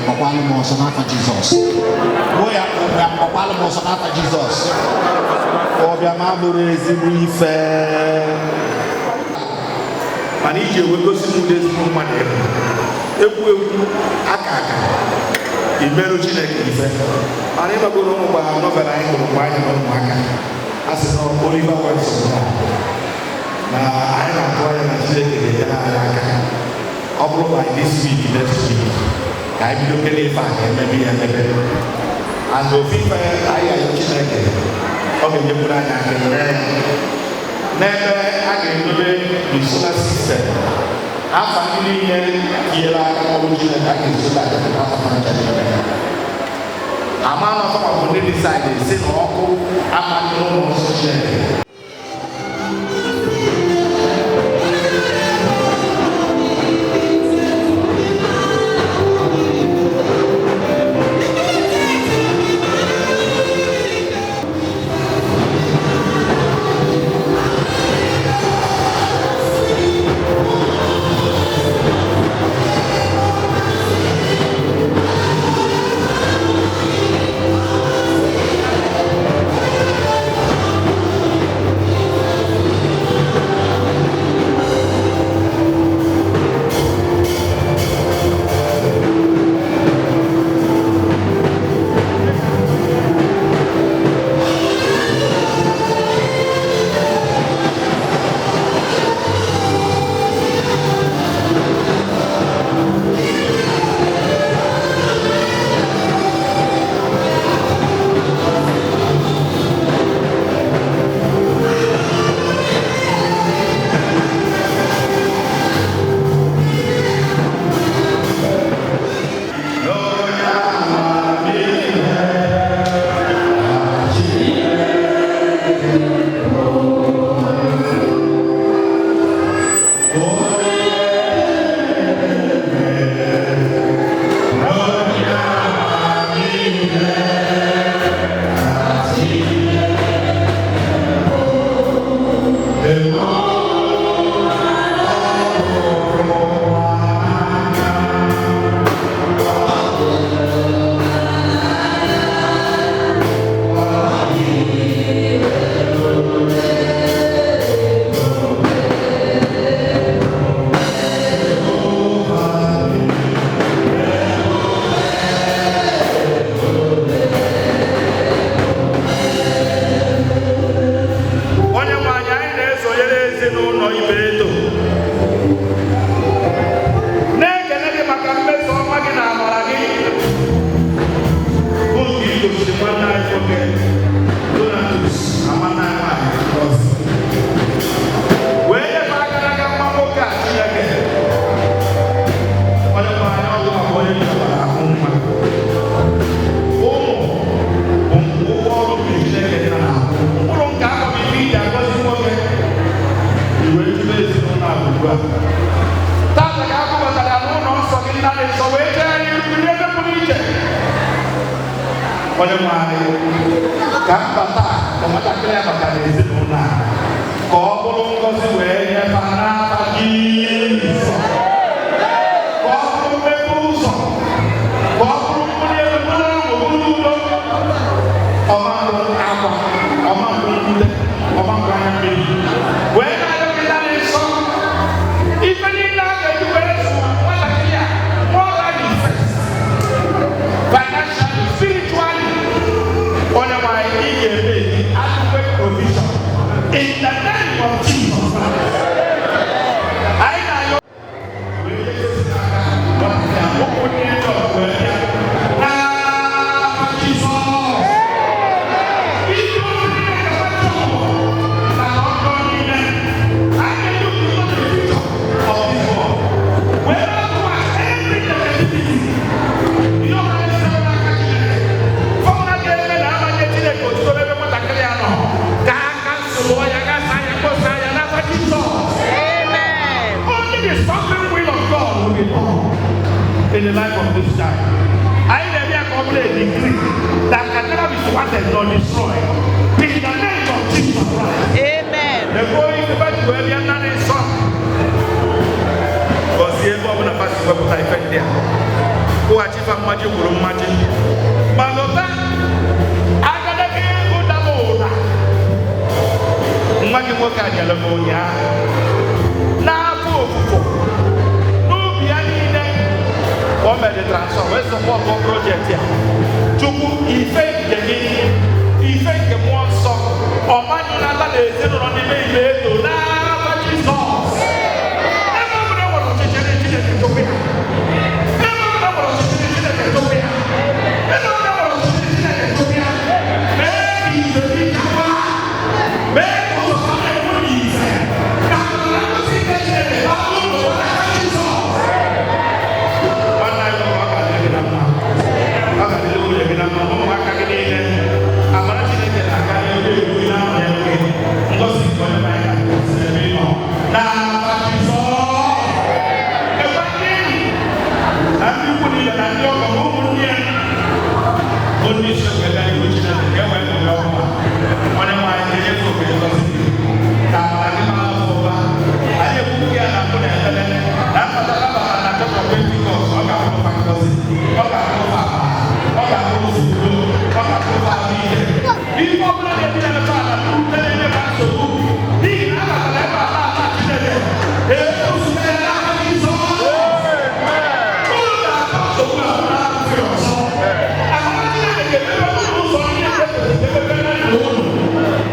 Gbakwalụ m ọsọ n'afa Jizọs. Kwuo ya, ụbịam gbakwalụ m ọsọ n'afa Jizọs. Ụbịam abụrụ ezigbo ife. Mana iji ewe gosi m ụdị ezigbo mmadụ ịbụ, egwu egwu aka aka imerụ Chineke ife. Mana ịgbagoro ụmụ gbara novel anyị gụrụ mgbe anyị nọ ụmụaka, a sị na Oliver Watson, na anyị na-atụ anya na Chineke ga-enyere anyị aka. Ọ bụrụ by this week, next week, ka anyị bido kele ife a ga-emebe ya emebe. And ofu ife anyị ayọ Chineke, ọ ga-enyekwuru anyị aka eme ya n'ebe a ga-edobe the solar system. Afa ndị niile tinyere aka n'ọrụ Chineke a ga-esote afa ha ncha niile. Ama na ọfọ bụ ndị decide si na ọkụ amaghị n'ụlọ nsọ Chineke. Onye nwe anyị, anyị na-esonyere ezinụlọ Ibeto, na-ekele gị maka mmeso ọma gị na amara gị bụ nke i gosiri nwanne anyị nwoke Donatus na nwanne anyị nwaanyị Ngozi, wee nyefe aka n'aka nwa nwoke a. Chineke, onye nwe anyị, ọ bụ maka onye jikwara ahụ nwa ụmụ bụ ụgwọ ọrụ nke Chineke dị na mkpụrụ nke afọ bụ ife iji agọzi nwoke iwe jide ezinụlọ a ugbu a. Tata ka akpọbatara ya n'ụlọ nsọ gị, nna dị nsọ, wee jee n'iru n'ebe pụrụ iche. Onye nwe anyị, ka mbata ka nwatakịrị ya batara ezinụlọ a, ka ọ bụrụ ngọzi wee nyefe n'afa Jizọs, ka ọ bụrụ mmepe ụzọ, ka ọ bụrụ mkpụrụ elu, mkpụrụ ahụ bụrụ udo, ọma mbụ akwa, ọma mbụ mwute, ọma mbụ anya mmiri. Wee na-arịọ gị, nna dị nsọ, ife niile a ga-eji were zụọ nwatakịrị a morally first, financially, spiritually, onye nwe anyị, ị ga-eme adequate provision in the name of Jesus Christ. Anyị na-ayọ ụmụ ndị ọzọ wee bịa n'afa Jizọs. Iji ozi niile ka na ọjọọ niile anyị na-eji ụzọ the future of this world wee na-atụwa every negativity, ihe ọbụla na-esere n'aka Chineke, ọbụla ga-eme na amanye Chineke otuto n'ebe nwatakịrị ya nọ, ka aka nsụlụọ ya, gasa ya, kposa ya n'afa Jizọs. Only the sovereign will of God will be done in the life of this child. Anyị na-eme ya ka ọ bụrụ a decree that can never be thwarted nor destroyed. In the name of Jesus Christ. Amen. Ego ife ji wee bịa, nna dị nsọ, gọzie ebe ọbụla fa si wepụta ife ndị a. Kwụghachi ga-agbaji fa mmaji kwuru mmaji. Ma lọta agadaga ego dara ụda nwa gị nwoke a nyere m ụnyaahụ n'afọ ofufo n'ubi ya niile ka o mere transfer wee support project a. Chukwu, ife nke gị, ife nke mmụọ nsọ ọmanyụnata na ezinụlọ n'ime ime eto n'afa Jizọs. Ebe ọ bụla e nwere ọchịchịrị, Chineke chụpụ ya. Ebe ọ bụla e nwere ọchịchịrị, Chineke chụpụ ya. Ebe ọ bụla e nwere ọchịchịrị, Chineke chụpụ ya. Mee ka ife gị chakwa, mee ka ụzọ ha na-enwe ife, ka ngozi nke Chineke baa ụlọ n'aka Jizọs. Nwanne anyị nwoke, ọ ga-adịrị gị na mma, ọ ga-adịrị nwunye gị na mma, ụmụaka gị niile. Amara Chineke na-aga n'ebe eru gị na-amanye gị. Ngozi nke onye anyị ga-adịkwasị n'ebe ị nọ n'afa Jizọs. Ekwe ndị enyi na ndị ikwu niile na ndị ọgọ na ụmụnne ya bụ ndị isi oge bịa n'ihu Chineke ka e wee ṅụrịa ọṅụ. Onye nwe anyị ga-enyefe okenye ngọzi gị ka amara gị mara afọ ụba. Anyị ekwughị ya na mbụ na ekpere na mkpata nabata na Church of Pentecost. Ọ ga-abụrụkwa ngọzi, ọ ga-abụrụkwa amara, ọ ga-abụrụ udo, ọ ga-abụrụkwa ahụike. Ife ọbụla na-ebi na ebe ala nke na-enye ha nsogbu n'ihi na abatara ebe ala ala Chineke ekwuziga ya n'aka Jizọs. Unu ga-ata nsogbu a na-abụghị ọzọ. Amara Chineke ga-emepe unu ụzọ niile emepe na ndụ unu.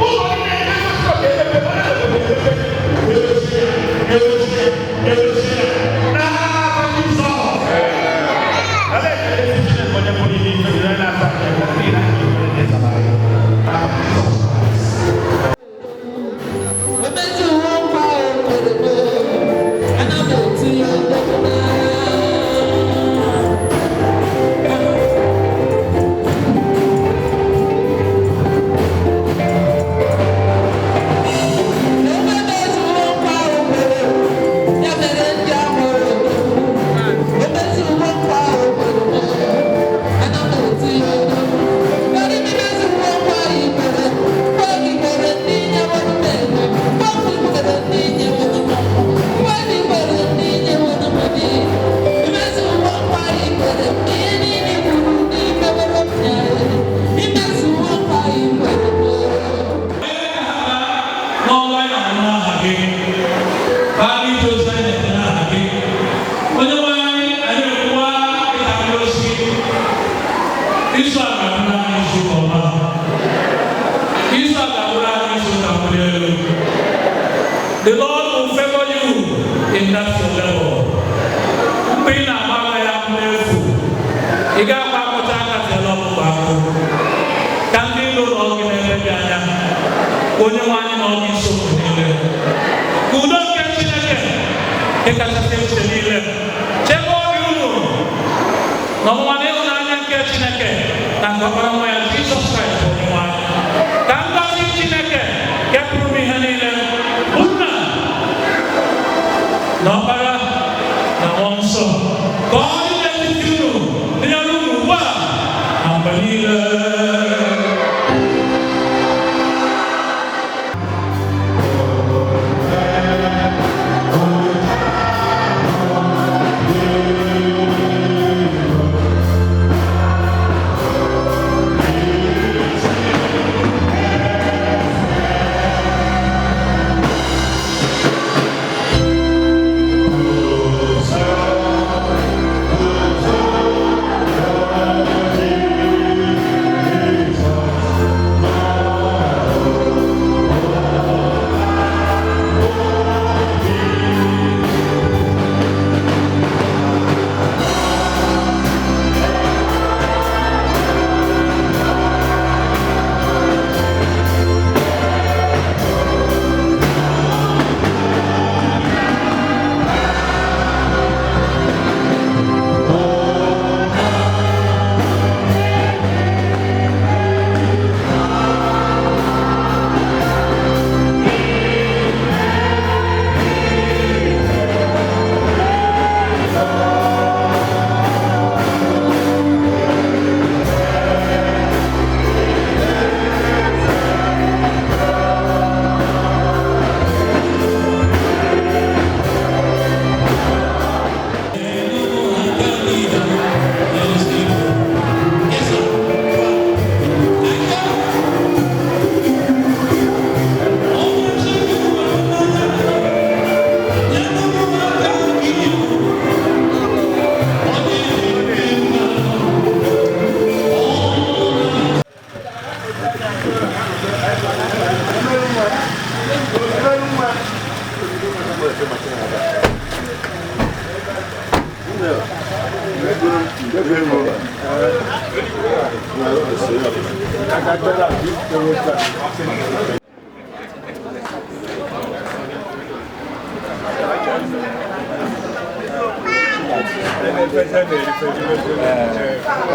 Ụzọ niile ekwesịrị ka emepe na ndụ ga-emepe. Emechie ya, emechie ya, emechie ya n'aha Jizọs. Ala ekele ezi Chineke onye pụrụ ime ife niile na-asa anyị ekpere n'ihi na anyị nwere ndị zara anyị. N'aha Jizọs. Omezuwo nkwa o kwere m, ana m etinye odogwu n'agha. Omezuwo nkwa o kwere, ya mere ndị ahụrụ odogwu. Omezuwo nkwa o kwere m, ana m etinye odogwu. Eri m mezuwo nkwa i kwere, nkwa gị kwere ndị nyewere m ego, nkwa gị kwere ndị nyewere m ọkụ, nkwa gị kwere ndị nyewere m di. Imezuwo nkwa i kwere m, ihe niile i kwuru n'imewere m ya. Imezuwo nkwa i kwere m. N'ọnwa anyị na-anụ n'aha gị baa n'ije ozi anyị na-eme n'aha gị, onye nwe anyị. Anyị ekwuwa ịta ndị ozi izu a ga-abụrụ anyị izu ọma, izu a ga-abụrụ anyị izu ka mbuli elu. The Lord will favor you in that your level. Mgbe ị na-agba aka ya ahụ n'efu, ị ga-akpa akpọcha aka tiela ọkpụkpọ akụ ka ndị iro nọ gị n'ebe dị anya. Onye nwe anyị nọ gị nso mgbe niile. Ka udo nke Chineke nke kachasị echiche niile chebe obi unu na ọnwụnwa na ịhụnanya nke Chineke na nke ọkpara nwa ya Jizọs Kraịst bụ onye nwe anyị. Ka ngọzi Chineke nke pụrụ ime ihe niile, bụ Nna na Ọkpara na Mmụọ Nsọ, ka ọ dị n'etiti unu, dịnyere unu ugbu a na mgbe niile.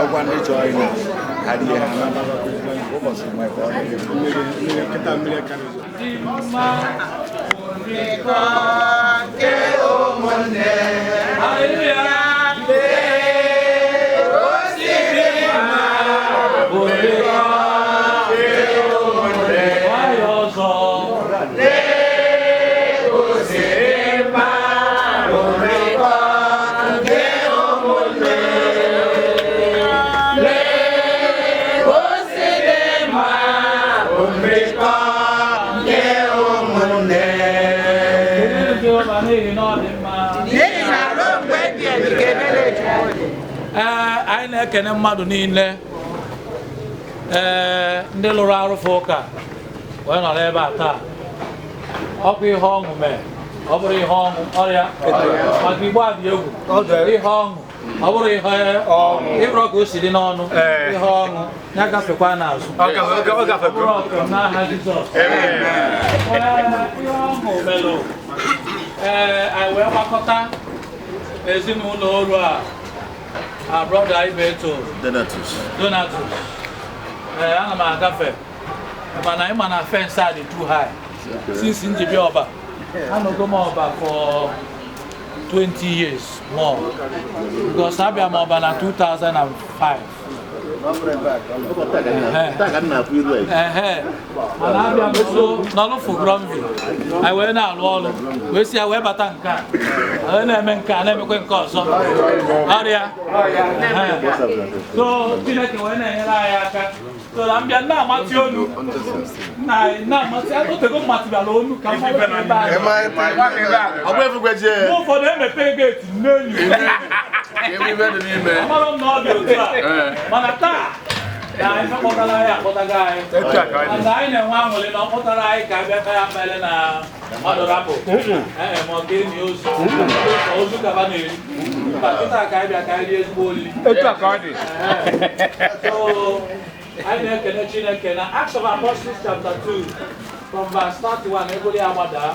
Ọgwa ndị chọrọ ịnọ adịghị ha na ụbọchị nwe ka ọ Ee, anyị na-ekene mmadụ niile, ee, ndị lụrụ arụfụ ụka wee nọrọ ebe a taa. Ọ bụ ihe ọṅụ mee, ọ bụrụ ihe ọṅụ ọrịa maka Igbo a dị egwu, ihe ọṅụ ọ bụrụ ihe ịbụrụ ka o si dị n'ọnụ, ihe ọṅụ ya gafekwa n'azụ. Ọ bụrụ ọkụ n'aha Jizọs. Ee, ihe ọṅụ melụ. Ee, anyị wee gbakọta ezinụlọ oru a, our brother Ibeto Donatus. Donatus. Ee, ana m agafe mana ịma na fence a dị too high since m ji bịa Ọba. Anọgo m Ọba for 20 years more because abịa m Ọba na 2005. Ehe, mana abịa m nso n'ọlụfụ Gromvi, anyị wee na-alụ ọrụ wee si ya wee bata nke a, wee na-eme nke a, na-emekwe nke ọzọ ọrịa. Ehe. So Chineke wee na-enyere anyị aka so na mbịa na-amatị olu na na-amatị otego mmatịbịala olu ka mmadụ ebe a. Mgbe ụfọdụ emepe geeti n'enyi amara m na ọ dị otu a, mana taa na ife kpọtara anyị akpọtago anyị, and anyị na-enwe aṅụrị na ọ kpọtara anyị ka abịa kpee ekpere na mmadụ rapụ ee ma ọ ga-enyi ozu ka ozu kaba na-eri mba. Kịta ka anyị bịa ka anyị rie ezigbo oriri. So anyị na-ekene Chineke na Acts of Apostles chapter 2 from verse 31 egoli agbada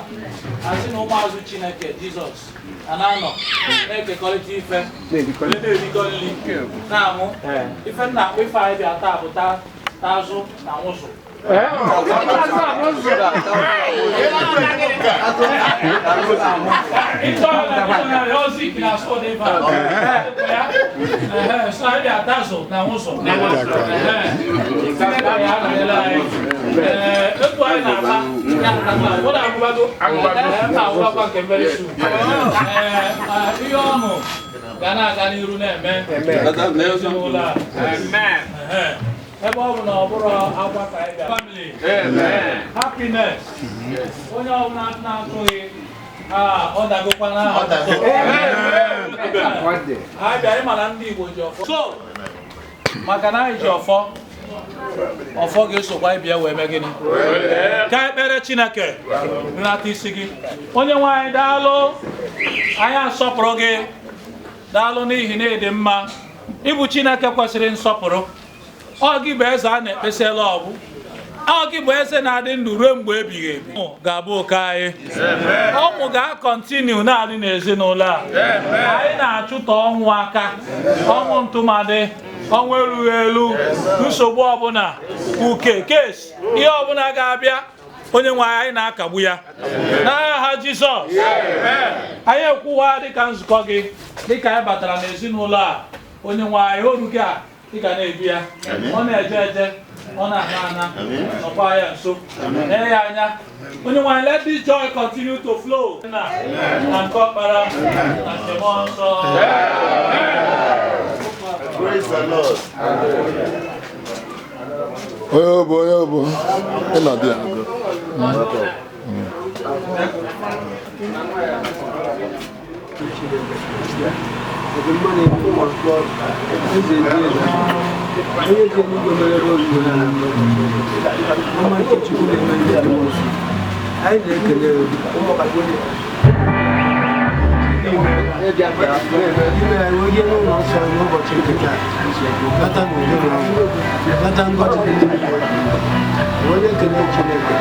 asị na ụmụazụ Chineke Jizọs a na-anọ na-ekekọrịta ife, na-erikọ nri, na-aṅụ ife. Nna akpụ ife anyị bịa taa bụ tazụ na nwụsụ. Ịchọ na ozi na asụ dị ebe a. Ehe, so anyị bịa tazụ na nwụsụ. Chineke anyị anọnyere anyị. Ee, egwu anyị na-agba ya na ụfọdụ agwụbago. Ee, m na-agwụbakwa nke very soon. Ee, ihe ọṅụ ga na-aga n'iru na-eme n'ezinụlọ a. Ehe. Ebe ọ bụ na ọ bụrụ akwa ka anyị bịa. Family. Happiness. Onye ọbụla na-atụghị, ah, ọ dagokwa n'aha. Anyị bịa ịma na ndị Igbo ji ọfọ. So, maka na anyị ji ọfọ, ọfọ ga-esokwa ịbịa wee mee gịnị? Ka ekpere Chineke nlata isi gị. Onye nwe anyị, daalụ, anyị asọpụrụ gị. Daalụ n'ihi na ịdị mma. Ịbụ Chineke kwesịrị nsọpụrụ. Ọ gị bụ eze a na-ekpesịla ọgwụ. Ọ gị bụ eze na-adị ndụ ruo mgbe ebighị ebi. Ọṅụ ga-abụ oke anyị. Ọṅụ ga-acontinue na-adị n'ezinụlọ a. Anyị na-achụta ọnwụ aka, ọnwụ ntụmadị, ọnwụ erughị elu, nsogbu ọbụla, uke kes, ihe ọbụla ga-abịa. Onye nwe anyị, na-akagbu ya n'aha Jizọs. Anyị ekwuwa dịka nzukọ gị, dịka anyị batara n'ezinụlọ a. Onye nwe anyị, oru gị a ị ga na-ebi ya, ọ na-eje eje, ọ na-ana ana, nọkwa ya nso, nee ya anya. Onye nwe anyị, let this joy continue to flow na na nke Ọkpara na nke Mmụọ Nsọ. Praise the Lord. Onye obu, onye obu, ịnọdụ ya. Onye ji eluigwe mere ebe obibi ha, ọma nke Chukwu na-eme ndị mmụọ nsọ. Anyị na-ekele. Ime anyị onye n'ụlọ nsọ n'ụbọchị nke taa nata n'udo na ọṅụ, nata ngọzi dị n'ime. Onye kele Chineke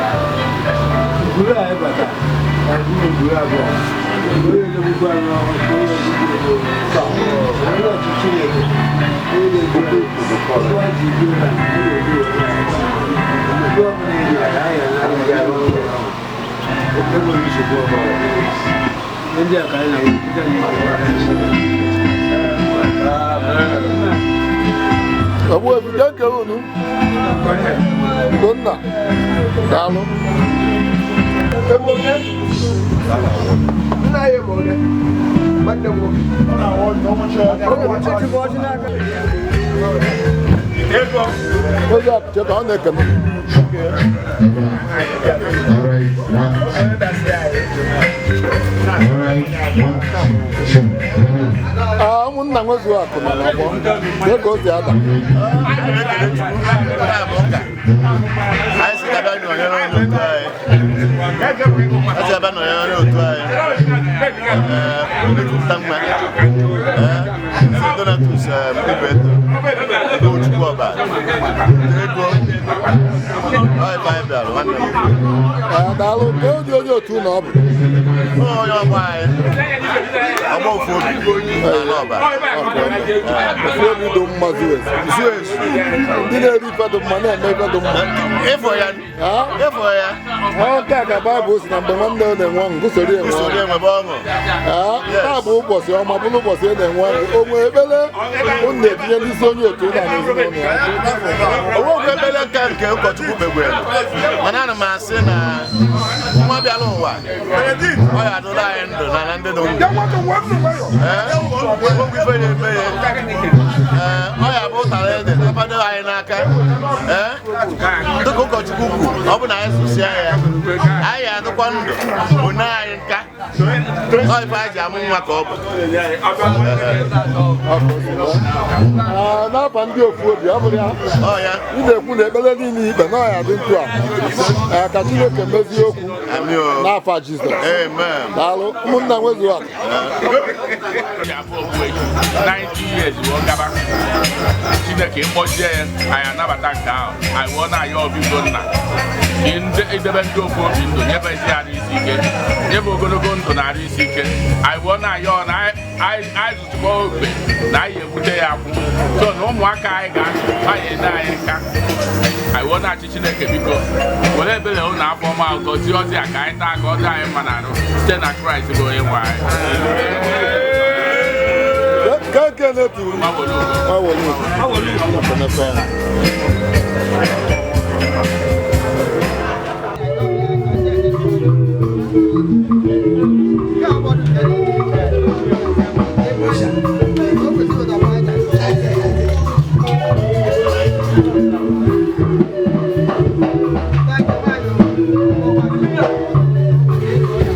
ngwuru anyị bata na ngwuru abụọ onye elegbugbu anyị ọhụrụ, onye egbugbu onye ọchịchị Chineke, onye na-egbugbu okwu ji bi na ndị ọbụla enyi anyị anyị anaghị arụ ọrụ enweghị nsogbu ọbụla. Ndị a ka anyị na-ewepụta n'ime. Ogbuefi jee kere unu. Ugonna, daalụ. Nna ya bụ onye nwanne m nwoke. Onye apụcha ka ọ na-ekene. All right, one, all right, one, two, three. Ah, ụmụnna nwezuo akụ nọ n'ọgbọ. Kee ka o si ada. Anyị si ka bịa nọnyere onye otu anyị. Anyị si ka bịa nọnyere onye otu anyị. Ee, ndị kupụta mma. Ee, si Donatus Ibeto, Tochukwu Ọba, Ego, ọ ife anyị bịara nwanne m. Ah, daalụ. Kee ụdị onye otu na ọ bụ? Onye ọgbọ anyị, ọgbọ ofu obi n'ala ọba. Ofu obi dị mma zuo ezu. Zuo ezu. Ndị na-eri ife dị mma na-eme ife dị mma. Ịfọ ya, ịfọ ya. Ọ nke a ka Baịbụl si na mgbe nwanne ọ na-enwe ọṅụ, gụsoro ya enwe Usoro ọṅụ. enwebe ọṅụ. Ee, taa bụ ụbọchị ọma bụrụ ụbọchị ị na-enwe ọṅụ. O nwee ekpere unu na-etinye n'isi onye otu na n'ezinụlọ ya. Onwekwa ekpere nka nke ụkọchukwu kpegwere, mana ana m asị na nwa bịara ụwa ọ ya adụla anyị ndụ na na ndị dị ndụ. Ee, okwu ife na-eme ya. Ee, ọ ya bụ ụtara ede akwado anyị n'aka. Ee, dịka ụkọchukwu kwuru, ọ bụ na anyị sụsịa ya, anyị ya adịkwa ndụ bụ na anyị nka. Ọ ife anyị ji amụ nwa ka ọ bụ. Ee, n'afa ndị ofu obi, ọ bụrụ ya, ị na-ekwu na ekpere niile ikpe na ọ ya dị ntu a. Ee, ka Chineke mezie okwu n'afa Jizọs. Daalụ, ụmụnna nwezuo akụ. 90 years wee gaba. Chineke mkpọchie ya, anyị anabata nke ahụ. Anyị wee na-ayọ ọbịbụ nna ka idebe ndị ofu obi ndụ, nyebezi arụ isi ike, nyebe ogologo ndụ na arụ isi ike. Anyị wee na-ayọ na anyị zụtụkwa ogbe na anyị egbute ya akwụ, so na ụmụaka anyị ga-azụ anyị ene anyị nka. Anyị wee na-achị Chineke, biko were ebere ụlọ afọ ọma gọzie ọdị a ka anyị taa, ka ọ dị anyị mma n'arụ, site na Kraịst bụ onye nwe anyị. Keke na-etu. Mawolu.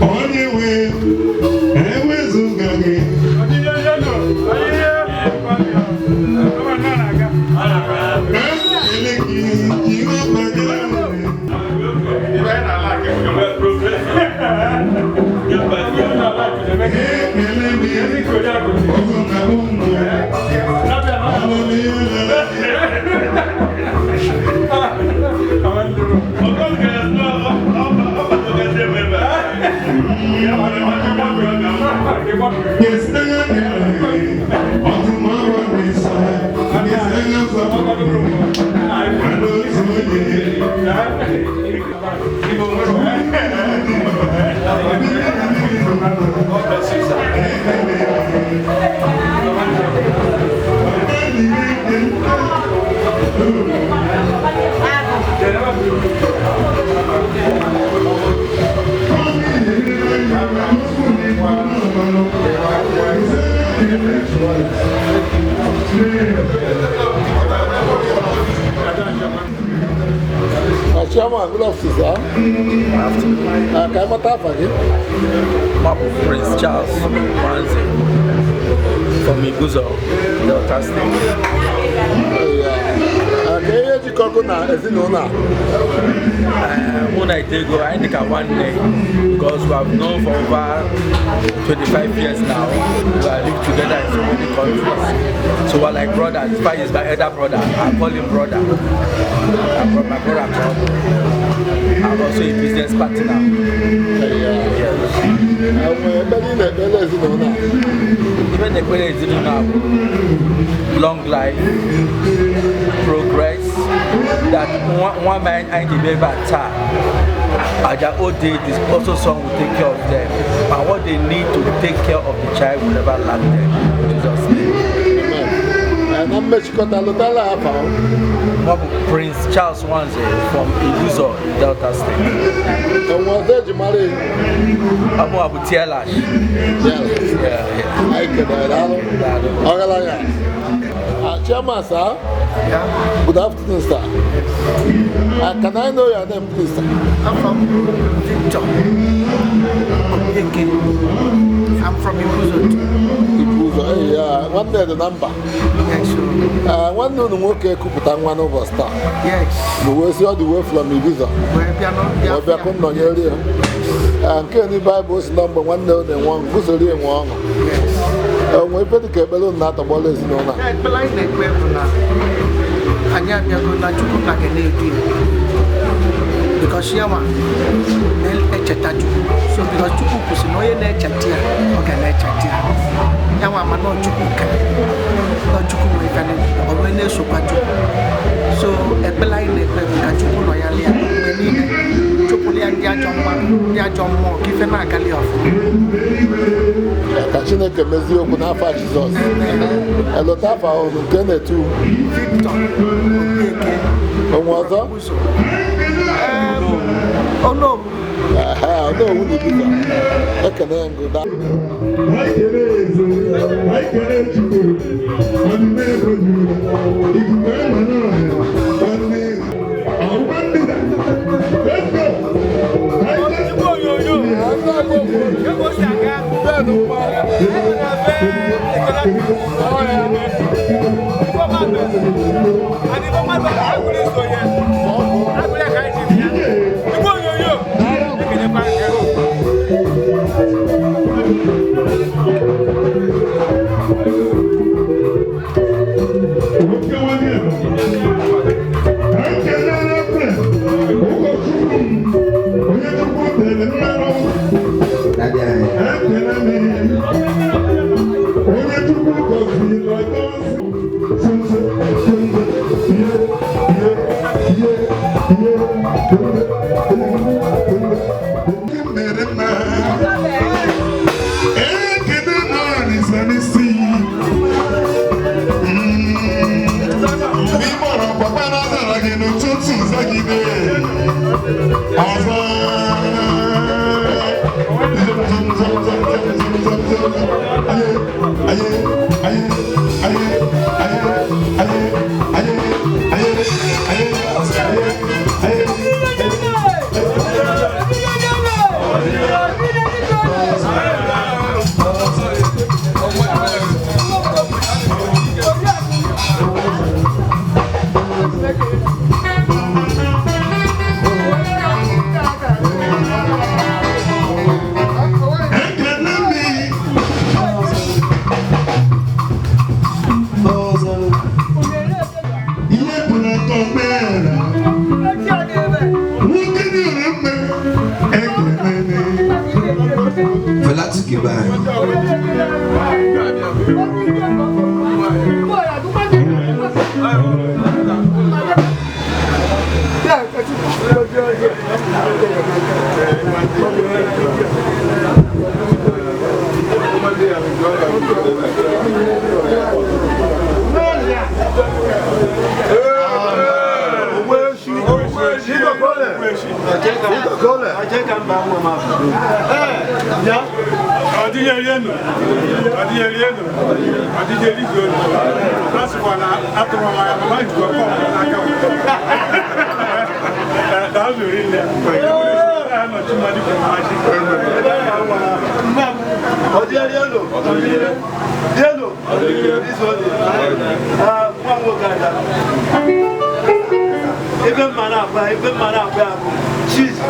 Onye nwe ewezuga gị. Ekele gị Jehova gị. Ekele gị ọgụ na ụmụ. Chairman, good afternoon, sir. Ka anyị mata afa gị. Mapu Prince Charles Kwanze from Iguzo, Delta State. Ka ihe jikọ gụ na ezinụlọ a? Mụ na Itego, anyị dị ka nwanne because we have known for over 25 years now. We have lived together in so many countries. So we're like brothers. In fact, he's my elder brother. I call him brother. I'm my brother. I'm also a business partner. Yes. Ekpere ị na-ekpere ezinụlọ a? Even ekpere ezinụlọ a bụ long life, progress, that nwa man anyị ji ebe a taa, at their old age, this also son will take care of them. And what they need to take care of the child will never lack them. In Jesus' name. Amen. Na mmechikọta lụtala afa. Mụ bụ Prince Charles Nwanze from Ibuzo, Delta State. Enwe ọzọ eji mara ya? Ọmụ bụ Tielash. Yeah. Anyị kelere alụ. Ọgaranya. Chairman, sir. Yeah. Good afternoon, sir. Can I know your name, please, sir? I'm from Victor Obieke. I'm from Ibuzo. Ibuzo, yeah. Nwanne dị na mba. Yes, sir. Nwanne unu nwoke ekupụta nwa n'ụbọchị taa. Yes. Wee si ọ dị wee from Ibiza. Wee bịa Wee bịa kụ nnọnyere ya. Nke ni Baịbụl si na mgbe nwanne unu enwe ọṅụ, gụzoro enwe ọṅụ. Enwe ife dị ka ekpere unu na-atọgbọrọ ezinụlọ a. Ekpere anyị na-ekpe bụ na anyị abịago na Chukwu na ga na-edu ya. Because ya nwa na-echeta Chukwu. So because Chukwu kwụsị na onye na-echeta ya, ọ ga na-echeta ya. Ya nwa ama na Chukwu ka na Chukwu nwere ife na ọ wee na-esokwa Chukwu. So ekpere anyị na-ekpe bụ ka Chukwu nọ ya lia mgbe niile, chụpụrụ ya ndị ajọ mmadụ, ndị ajọ mmụọ, ka ife na-agali ọfụma. Ka Chineke mezie okwu n'afọ Jizọs. Elota afọ ahụ nke na-etu Victor Obieke. Onwe ọzọ? Onowu. Onowu na Ibiza. Ekene ngụ da. Ife mma na-akpa ife mma na-akpa ya bụ cheese.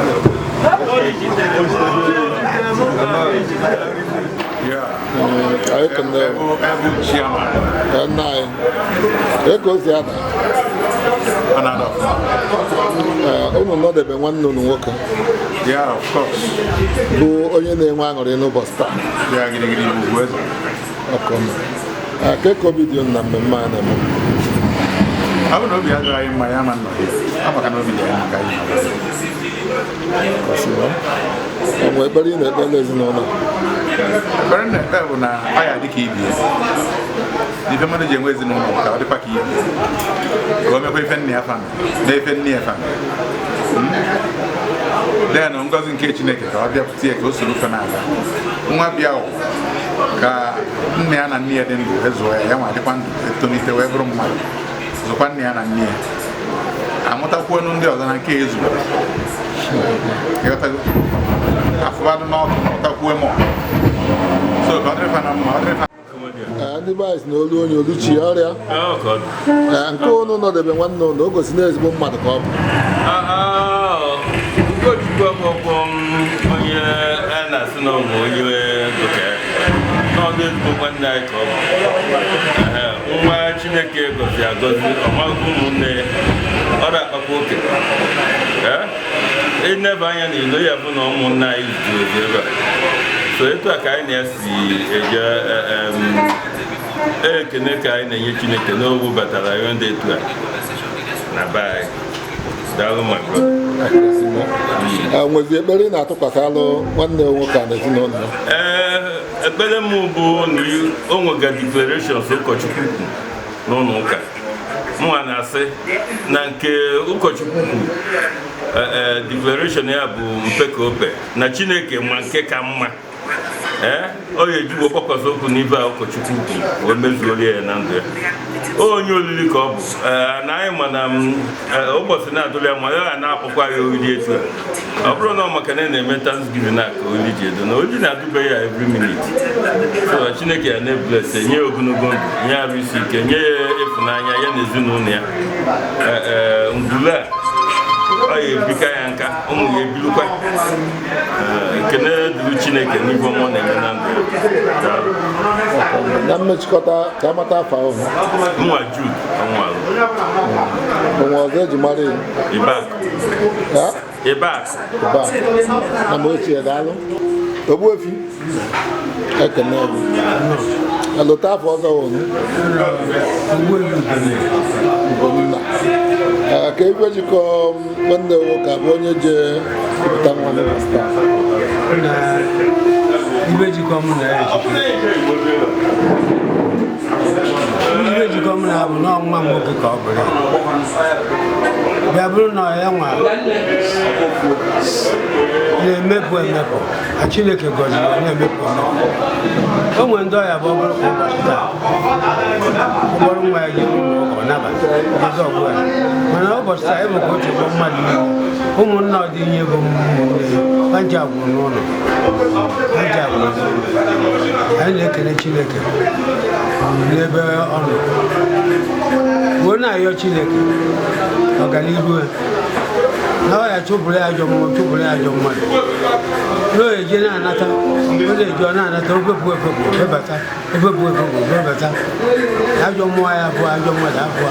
Anyị kene nna anyị ka o si ada. Unu nọdebe nwanne unu nwoke bụ onye na-enwe aṅụrị n'ụbọchị taa. Ka ka obi dị unu na mmemme a na-eme? Ọ bụ na obi adịrọ anyị mma ya ma nọ ya maka na obi dị anyị maka anyị. Ọ nwee ekpere ị na-ekpere ezinụlọ? Ekpere na-ekpe bụ na ọ ya dị ka ibie. Ife mmadụ ji enwe ezinụlọ ka ọ dịkwa ka ibie. Ka o mekwa ife nne ya fa na ife nne ya fa. Den ngọzi nke Chineke ka ọ bịapụta ya ka o soro fe n'ala. Nwa bịa ka nne ya na nne ya dị ndụ ezụọ ya ya nwa dịkwa ndụ etolite wee bụrụ mmadụ. Zụkwa nne ya na nne ya. Amụtakwuo ndị ọzọ na nke ezuru. Ịghọtago? Afụbadụ n'ọkụ mụtakwuo mọ. So ka ọ dịrị fa na mma, ọ dịrị fa. Ndị be anyị si na olu onye oluchi ọrịa. Nke unu nọdebe nwanne unu o gosi na ezigbo mmadụ ka ọ bụ. Ugochukwu akwụkwọ onye a na-asị na ụmụ onye dụka n'ọdụ ezigbo nwanne anyị ka ọ bụ. Nwa Chineke gọzi agọzi ọmagụ ụmụnne ya ọ na-akpakwa oke. Ịneba anya na ilo ya bụ na ụmụnne anyị zuru ezu ebe a. So etu a ka anyị na-esi eje ekene ka anyị na-enye Chineke n'owu batara ya ndị etu a na be anyị. Daalụ my brother. Nwezi ekpere ị na-atụkwasị alụ nwanne nwoke a na ezinụlọ ya? Ee, ekpere m bụ na o nwega declarations ụkọchukwu kwu n'ụlọ ụka. Mụnwa na-asị na nke ụkọchukwu kwu declaration ya bụ mpe ka ope na Chineke ma nke ka mma. Ee, ọ ga-ejigbo kpọkwasị okwu n'ibe a ụkọchukwu kwu wee mezuorie ya na ndụ ya. Onye olili ka ọ bụ na anyị ma na ụbọchị na-adụrụ ya ma ya na-akpọkwa ya oriri etu a. Ọ bụrụ na ọ maka na na-eme Thanksgiving a ka oli ji edo na oli na-adụbe ya every minute. So Chineke ya na-ebless nye ya ogologo ndụ, nye arụ isi ike, nye ya ịfụnanya ya na ezinụlọ ya. Ngwule a ọ ya ebika ya nka, ụmụ ya ebilukwa. Ekene dịrị Chineke n'ihe ọma ọ na-eme na ndụ ya. Na mmechikọta ka amata afọ ahụ. Nwa Jude Ọnwalụ. Onwe ọzọ eji mara ya? Ibak. Ibak. Ibak. Na mgbe ochie daalụ. Ogbuefi. Ekene gị. Alụta afọ ọzọ wụ Ugonna. Ka ebe jikọ nwanne nwoke abụ onye je kupụta nwa n'ụbọchị taa. Ibe jikọ mụ na ya ibe jikọ mụ na ya bụ na nwa m nwoke ka ọ bụrụ. Bịa bụrụ na ya nwa na-emepụ emepụ, a Chineke gọziri ya na-emepụ emepụ. O nwere ndị ọya bụ ọ bụrụ kwa ụbọchị taa, ọ bụrụ nwa ya jee ụlọ ụka ọ nabata ezi ọgwụ ya. Mana ụbọchị taa ịbụ ka o chekwa mmadụ niile, ụmụnna ọ dị ihe bụ ụmụnne ya, ha nche agwụrụ n'ụlọ. Anyị na-ekele Chineke n'ebe ọ nọ. Wee na-ayọ Chineke ọganihu ya. Na ọ ya chụpụrụ ya ajọ mmụọ, chụpụrụ ya ajọ mmadụ. Na ọ eje na-anata, ọ na-eje ọ na-anata, ofepụ efepụ, ofebata, ofepụ efepụ, ofebata. Ajọ mmụọ ya abụọ, ajọ mmadụ abụọ.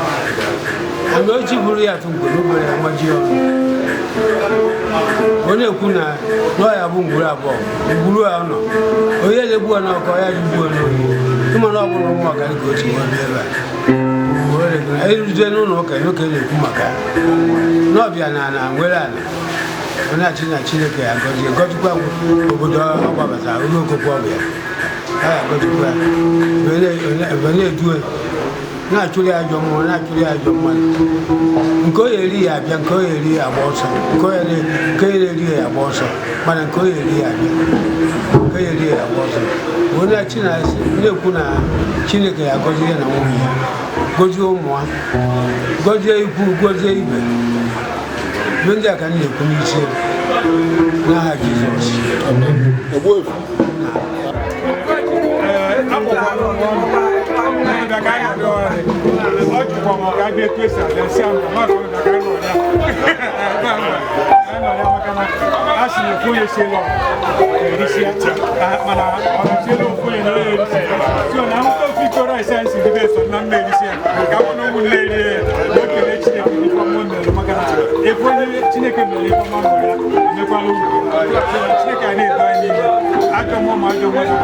Ana ochi bụrụ ya tụ mgbe n'obere ya nwaji ọnụ. Ọ na-ekwu na ọ ya bụ ngwuru abụọ, ngwuru a nọ. Onye na-egbu ya n'ọkụ, ya ji gbuo n'oyi. Ịma na ọ bụrụ nwa ọgarị ka o si wee bịa ebe a. Erute n'ụlọ ụka ka na-ekwu maka ya. N'ọbịa na ana nwere ala. Ọ na-achị na Chineke ya gọzie, gọzikwa obodo ọ gbabatara, onye okokwu ọbịa. Ya ya gọzikwa ya. Ebe na-edue na-achụrụ ya ajọ mmụọ, na-achụrụ ya ajọ mmadụ. Nke o eri ya abịa, nke o eri ya agba ọsọ. Nke o eri ya agba ọsọ. Mana nke o eri ya abịa, nke o eri ya agba ọsọ. Onye na-ekwu na Chineke ya gọzie ya na nwunye ya, gọzie ụmụ ha, gọzie ikwu, gọzie ibe. Ndị a ka m na-ekwu n'isi n'aha Jizọs. A sị na ofu onye siela erisi mana ọ na-esiela ofu onye na onye erisi so na ahụta ofu iko rice anyị si debe so na mma erisi ya ka mụ na ụmụnne erie ya na okele Chineke n'ife ọma o mere maka na ebe onye Chineke mere ife ọma nwere ya emekwala uru. So na Chineke anyị na-edo anyị niile ajọ mmụọ ma ajọ mmadụ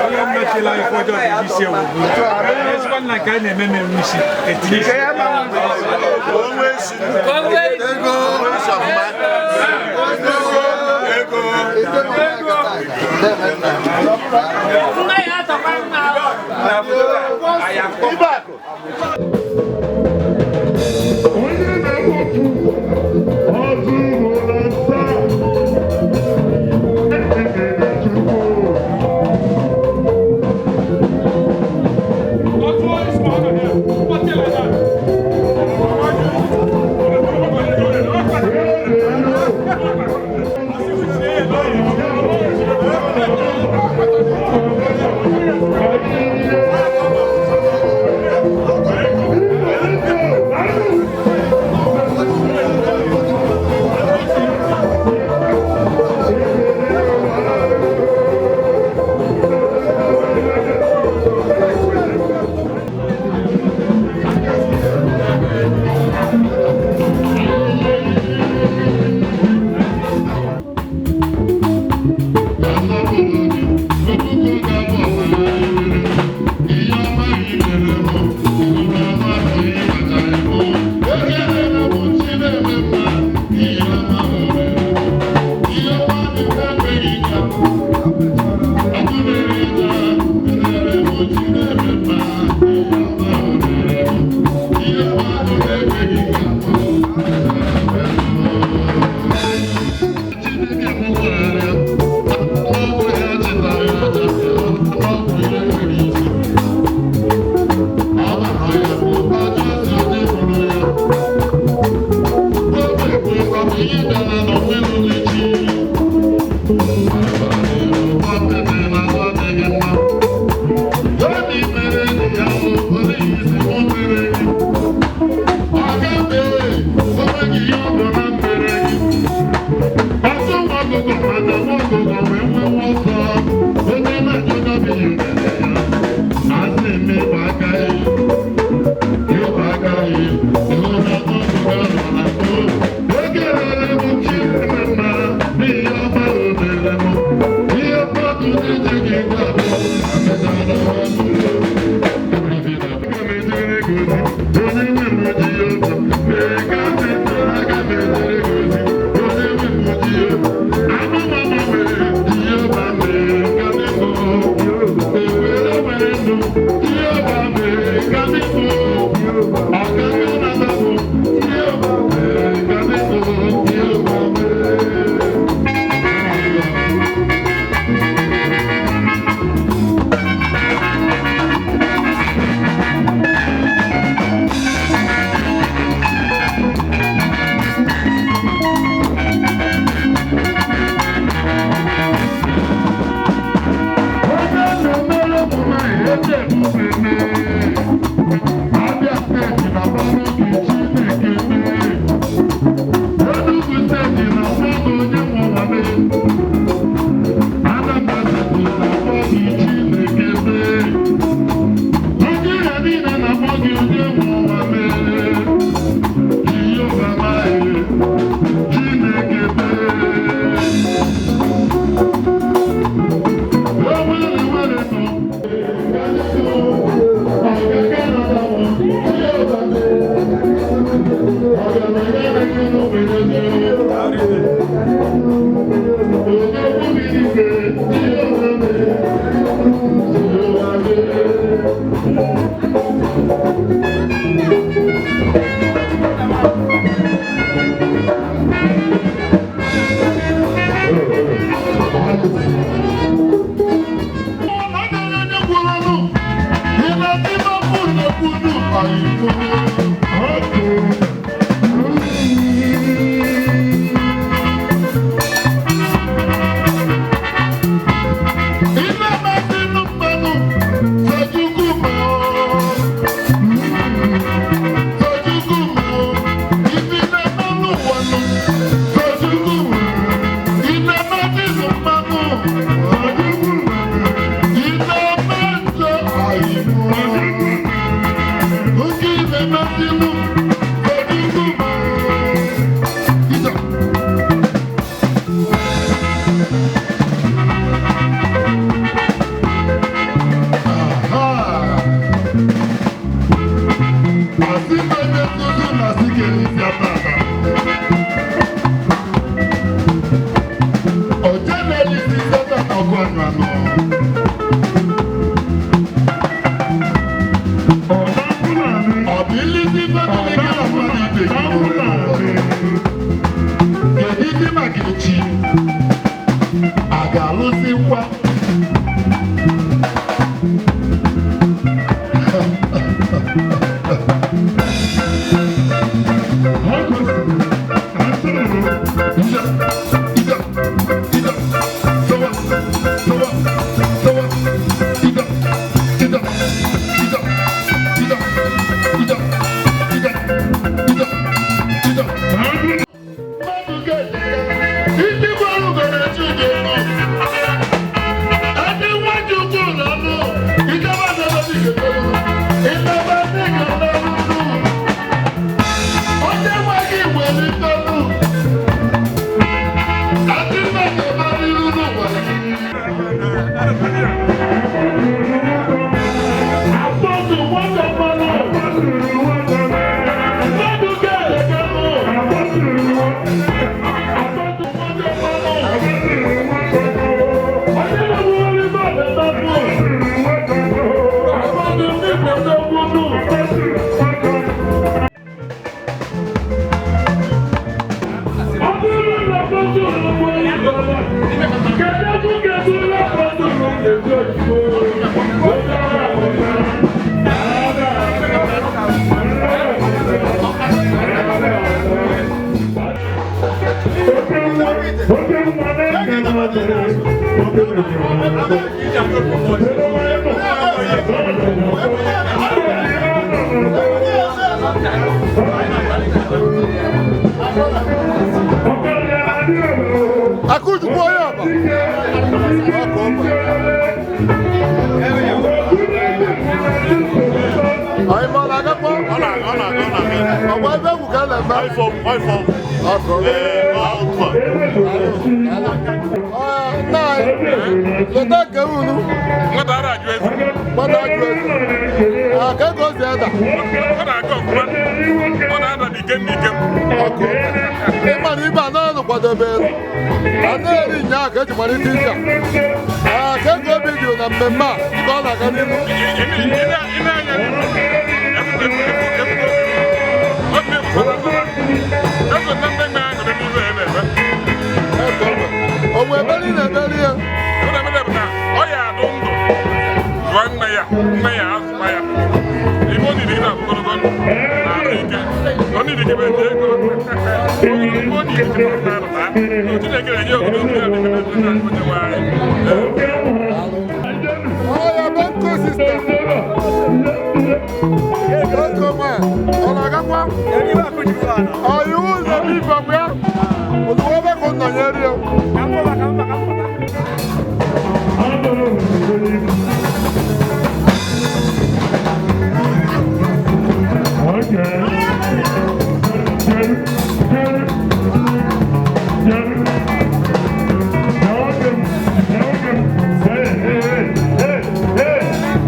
onye ọbụla chiela anyị ife ọjọọ ga-eji isi ewu ezigbo nna nke anyị na-eme mmemme isi etinye isi. Thank you.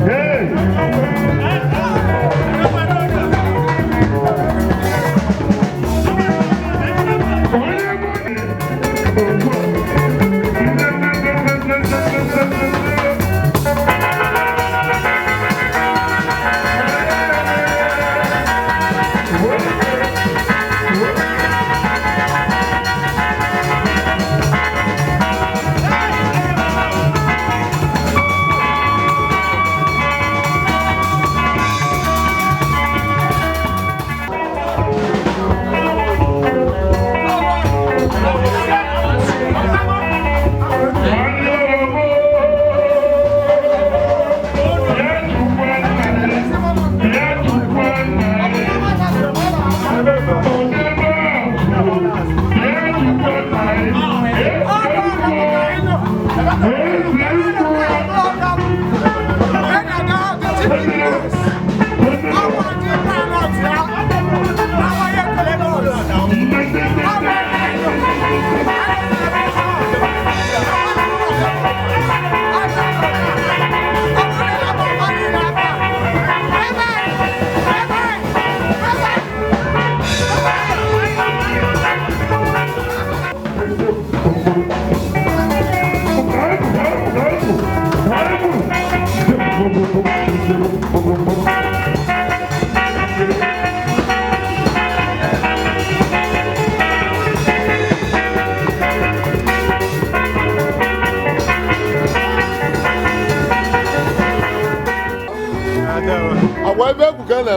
Hey!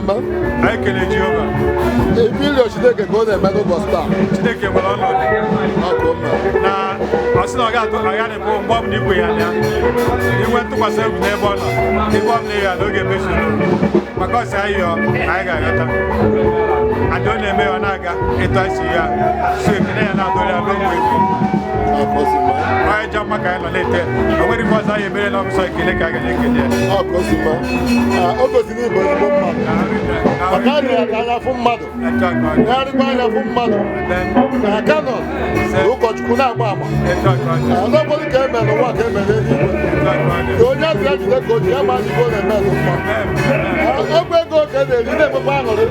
na-eme? Anyị kele Jehova. Ife ịrịọ Chineke ka ọ na-eme n'ụbọchị taa. Chineke nwere ọnọdụ. Na ọ sị na ọ ga-atụ agharịpụ mgbe ọbụla igwe ya bịa. Inwe ntụkwasị obi n'ebe ọ nọ, ife ọbụla ya n'oge mezuru. Maka ọsị anyị yọọ, anyị ga-aghọta. Ada ọ na-eme ya ọ na-aga etu anyị si ya. So ekele ya na-adọrọ ya n'ogbe ebi. Onye jọ mma ka anyị nọ na-ete. O nwere ife ọzọ anyị emere n'ọbụsọ ekele ka a ga na-ekele ya. Ọ ka o si mma. O gosiri ịbụ ezigbo mmadụ. Maka a rịara ka anya fụ mmadụ. Gharịkwa anya fụ mmadụ. Na Canon na ụkọchukwu na-agba agba. Ọzọkwado ka e mere n'ụwa ka e mere n'eluigwe. Ka onye asị ya jide ka o ji ya ma adịgo na-eme n'ụwa. Ọgwụ ego ka e na-eri na-enwekwa aṅụrị.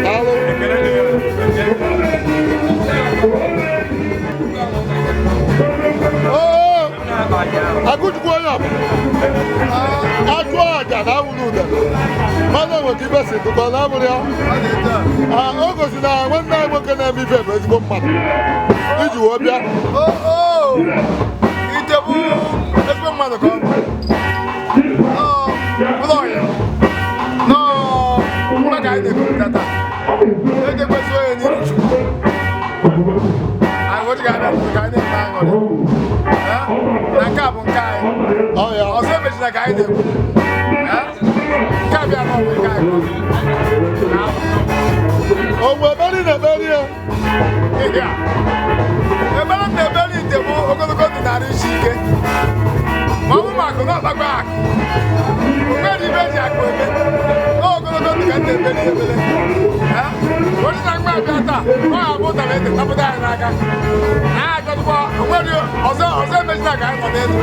Daalụ. Agụchukwu onye ọbụla achụọ aja na awụrụ ude mmadụ enwe ka ibe si dụkọ na abụrụ ya. O gosi na nwanne anyị nwoke na-eme ife bụ ezigbo mmadụ iji wee bịa. Ite bụ ezigbo mmadụ ka ọ bụ. Ụlọ ọhịa nọọ ka anyị na-ekwupụta taa. Eji ekwesị onye n'iru Chukwu. Anyị ga-abịa ka anyị na-eme aṅụrị. Na nke a bụ nke anyị. Ọzọ emechila ka anyị na-ekwu. Nke a bịa n'ọnwa nke anyị. Ogbe eberi na-eberi ya. Ebere m na-eberi ite bụ ogologo ndụ na arụ isi ike. Ma ọ bụ ma akụ na ọkpakpa akụ. O nwere ibe eji akụ eme. N'ogologo ndụ ka m na-eberi ebere. Onye na-agba abịa taa, ọ ga-abụ ụtara ede tapụta anyị n'aka. Anyị achọtụkwa onwere ọzọ ọzọ emechila ka anyị nọ n'elu.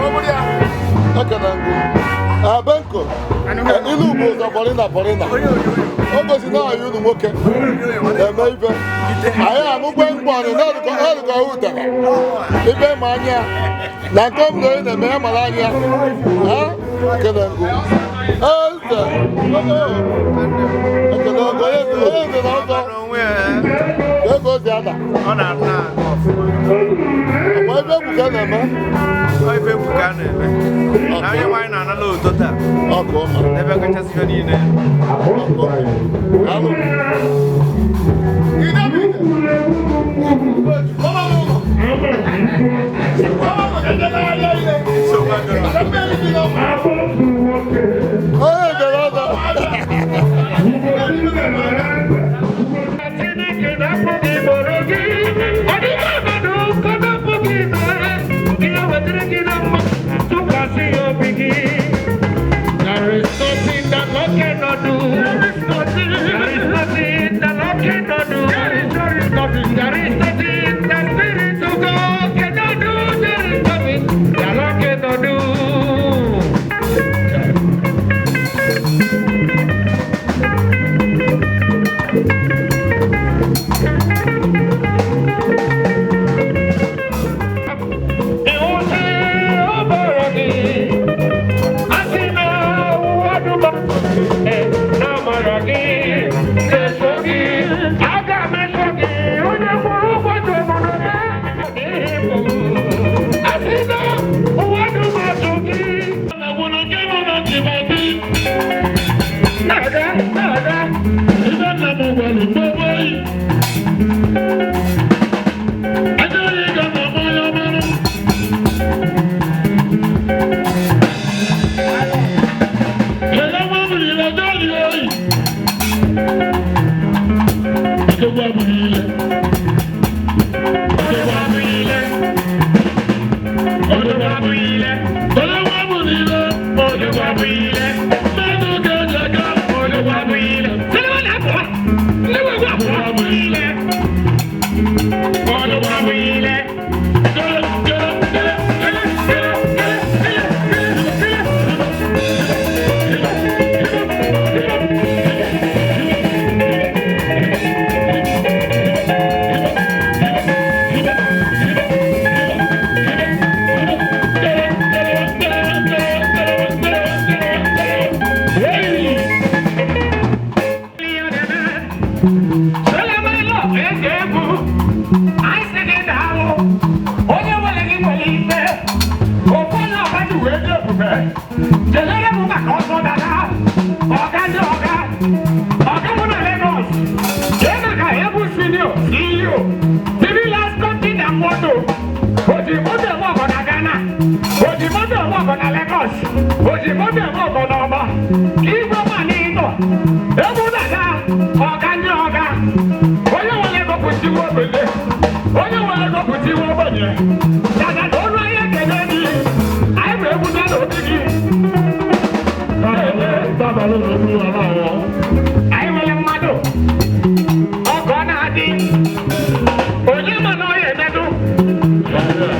Ọ bụrụ ya. Ekene ngụ. Abenko, ilu bụ ụzọ bọrịna bọrịna. O gosi na ọyị unu nwoke na-eme ife. Anyị anụgwe mkpọrị na-erukọ utara. Ife ma anya na nke ọbụla onye na-eme ya mara anya. Ekene ngụ. Eze, ekene ngụ onye eze na ọzọ. Ka ego si ada. Ọ na-ana ọfụma. Ọkwa ife egwu ka a na-eme? Ọ ife egwu ka a na-eme. Na onye nwaanyị na-anala udo taa. N'ebe kachasị ife niile. Onye eze na ọzọ. There is nothing that Lord cannot do. There is nothing. There is nothing that Lord cannot do. There is nothing. There is nothing that Spirit of God cannot do. There is nothing that Lord cannot do. Òjìmọ́tò ẹ̀wọ̀n ọ̀gọ̀ na Lagos. Òjìmọ́tò ẹ̀wọ̀n ọ̀gọ̀ na Ọba. Igwe nwa n'ịtọ. Egwu dada ọga ndị ọga. Onye nwere ego pụta iwe ogbenye. Onye nwere ego pụta iwe ogbenye. Dada na olu anyị ekele gị. Anyị bụ egwu na n'obi gị. Anyị nwere mmadụ. Ọgọ na-adị. Onye ma na ọ ya emedu. Thank you.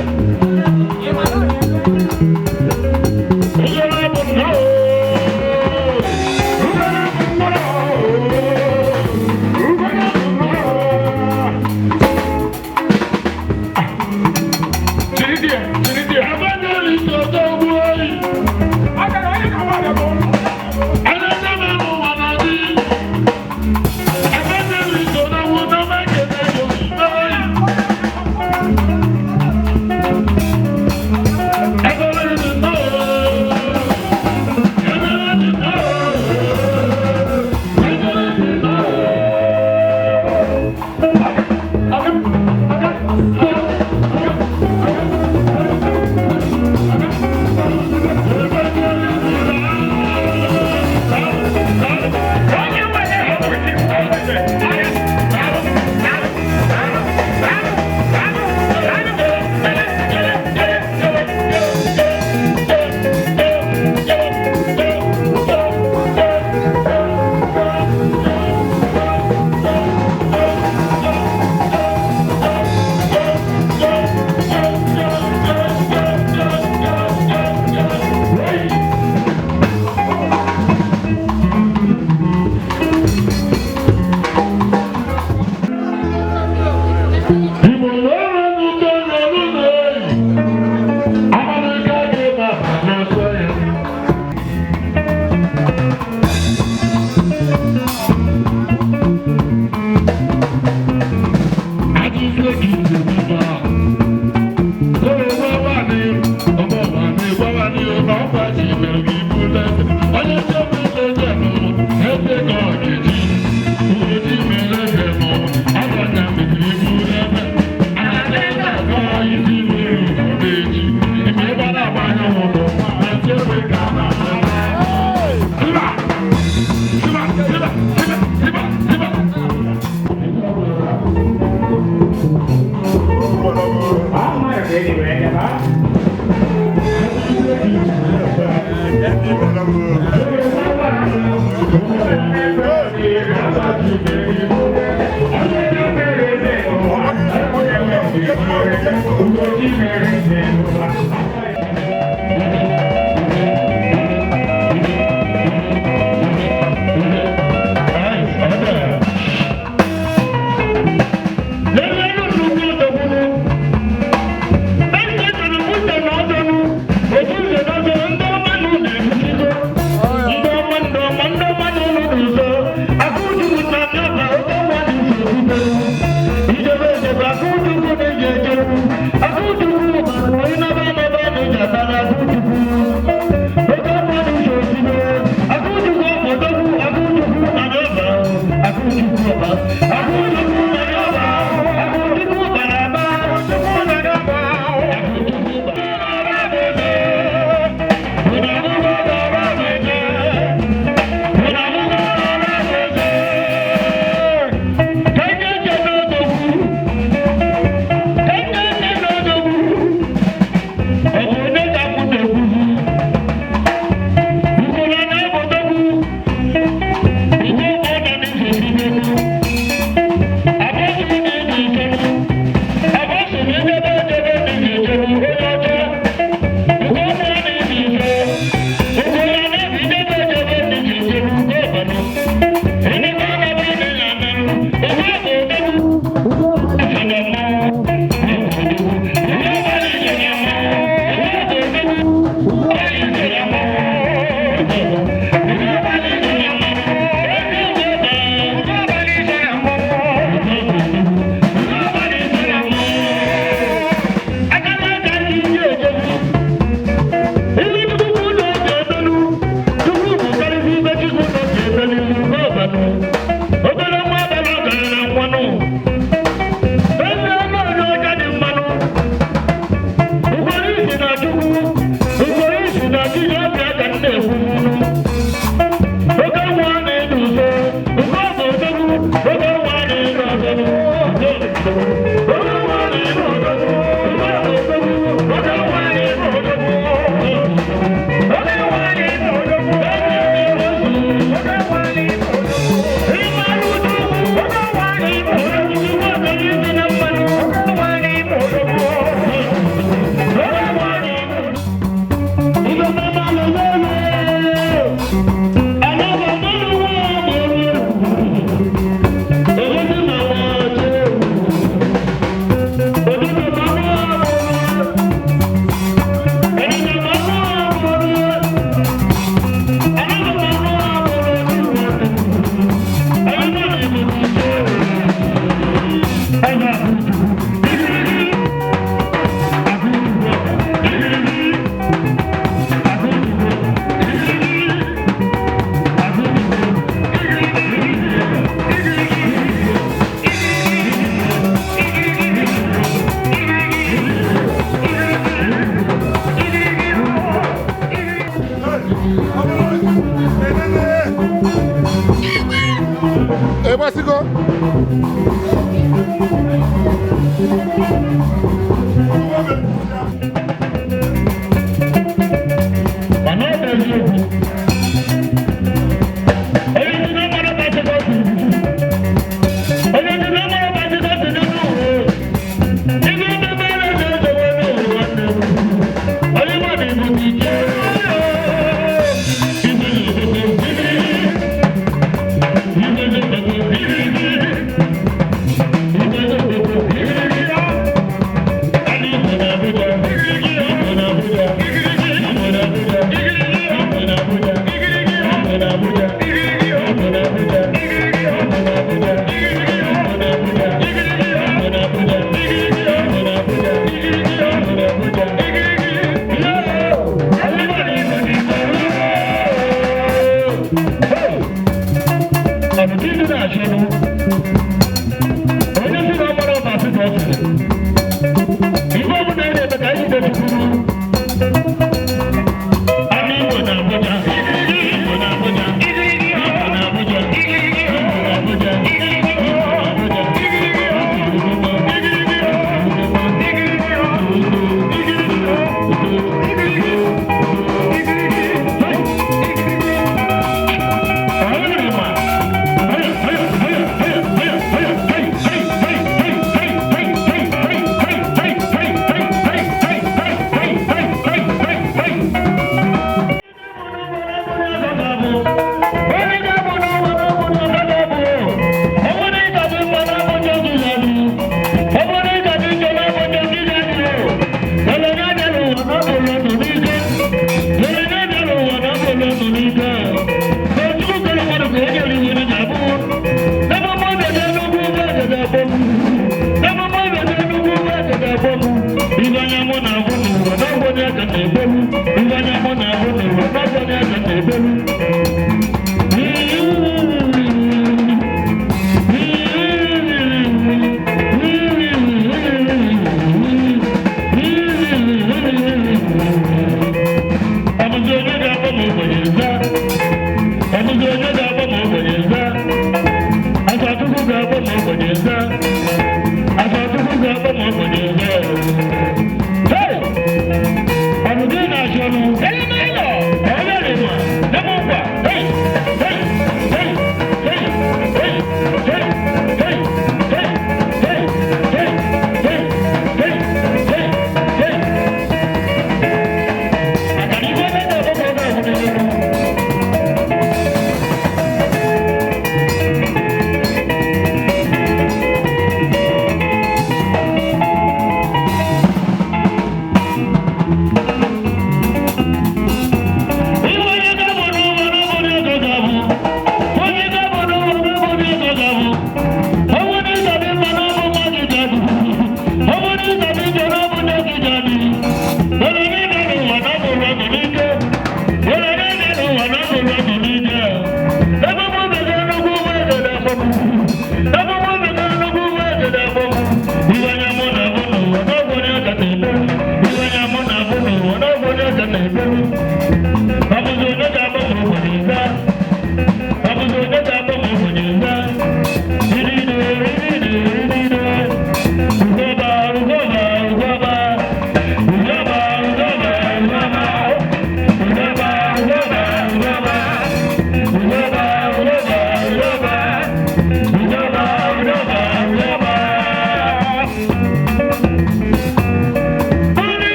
Ịgbasigo?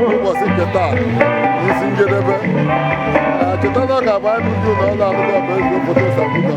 Ụbọchị nke taa n'isi njedebe, cheta na ọ ga-abụ anyị ndị ụlọ ọrụ alụghị ọbụ ezi foto sabuga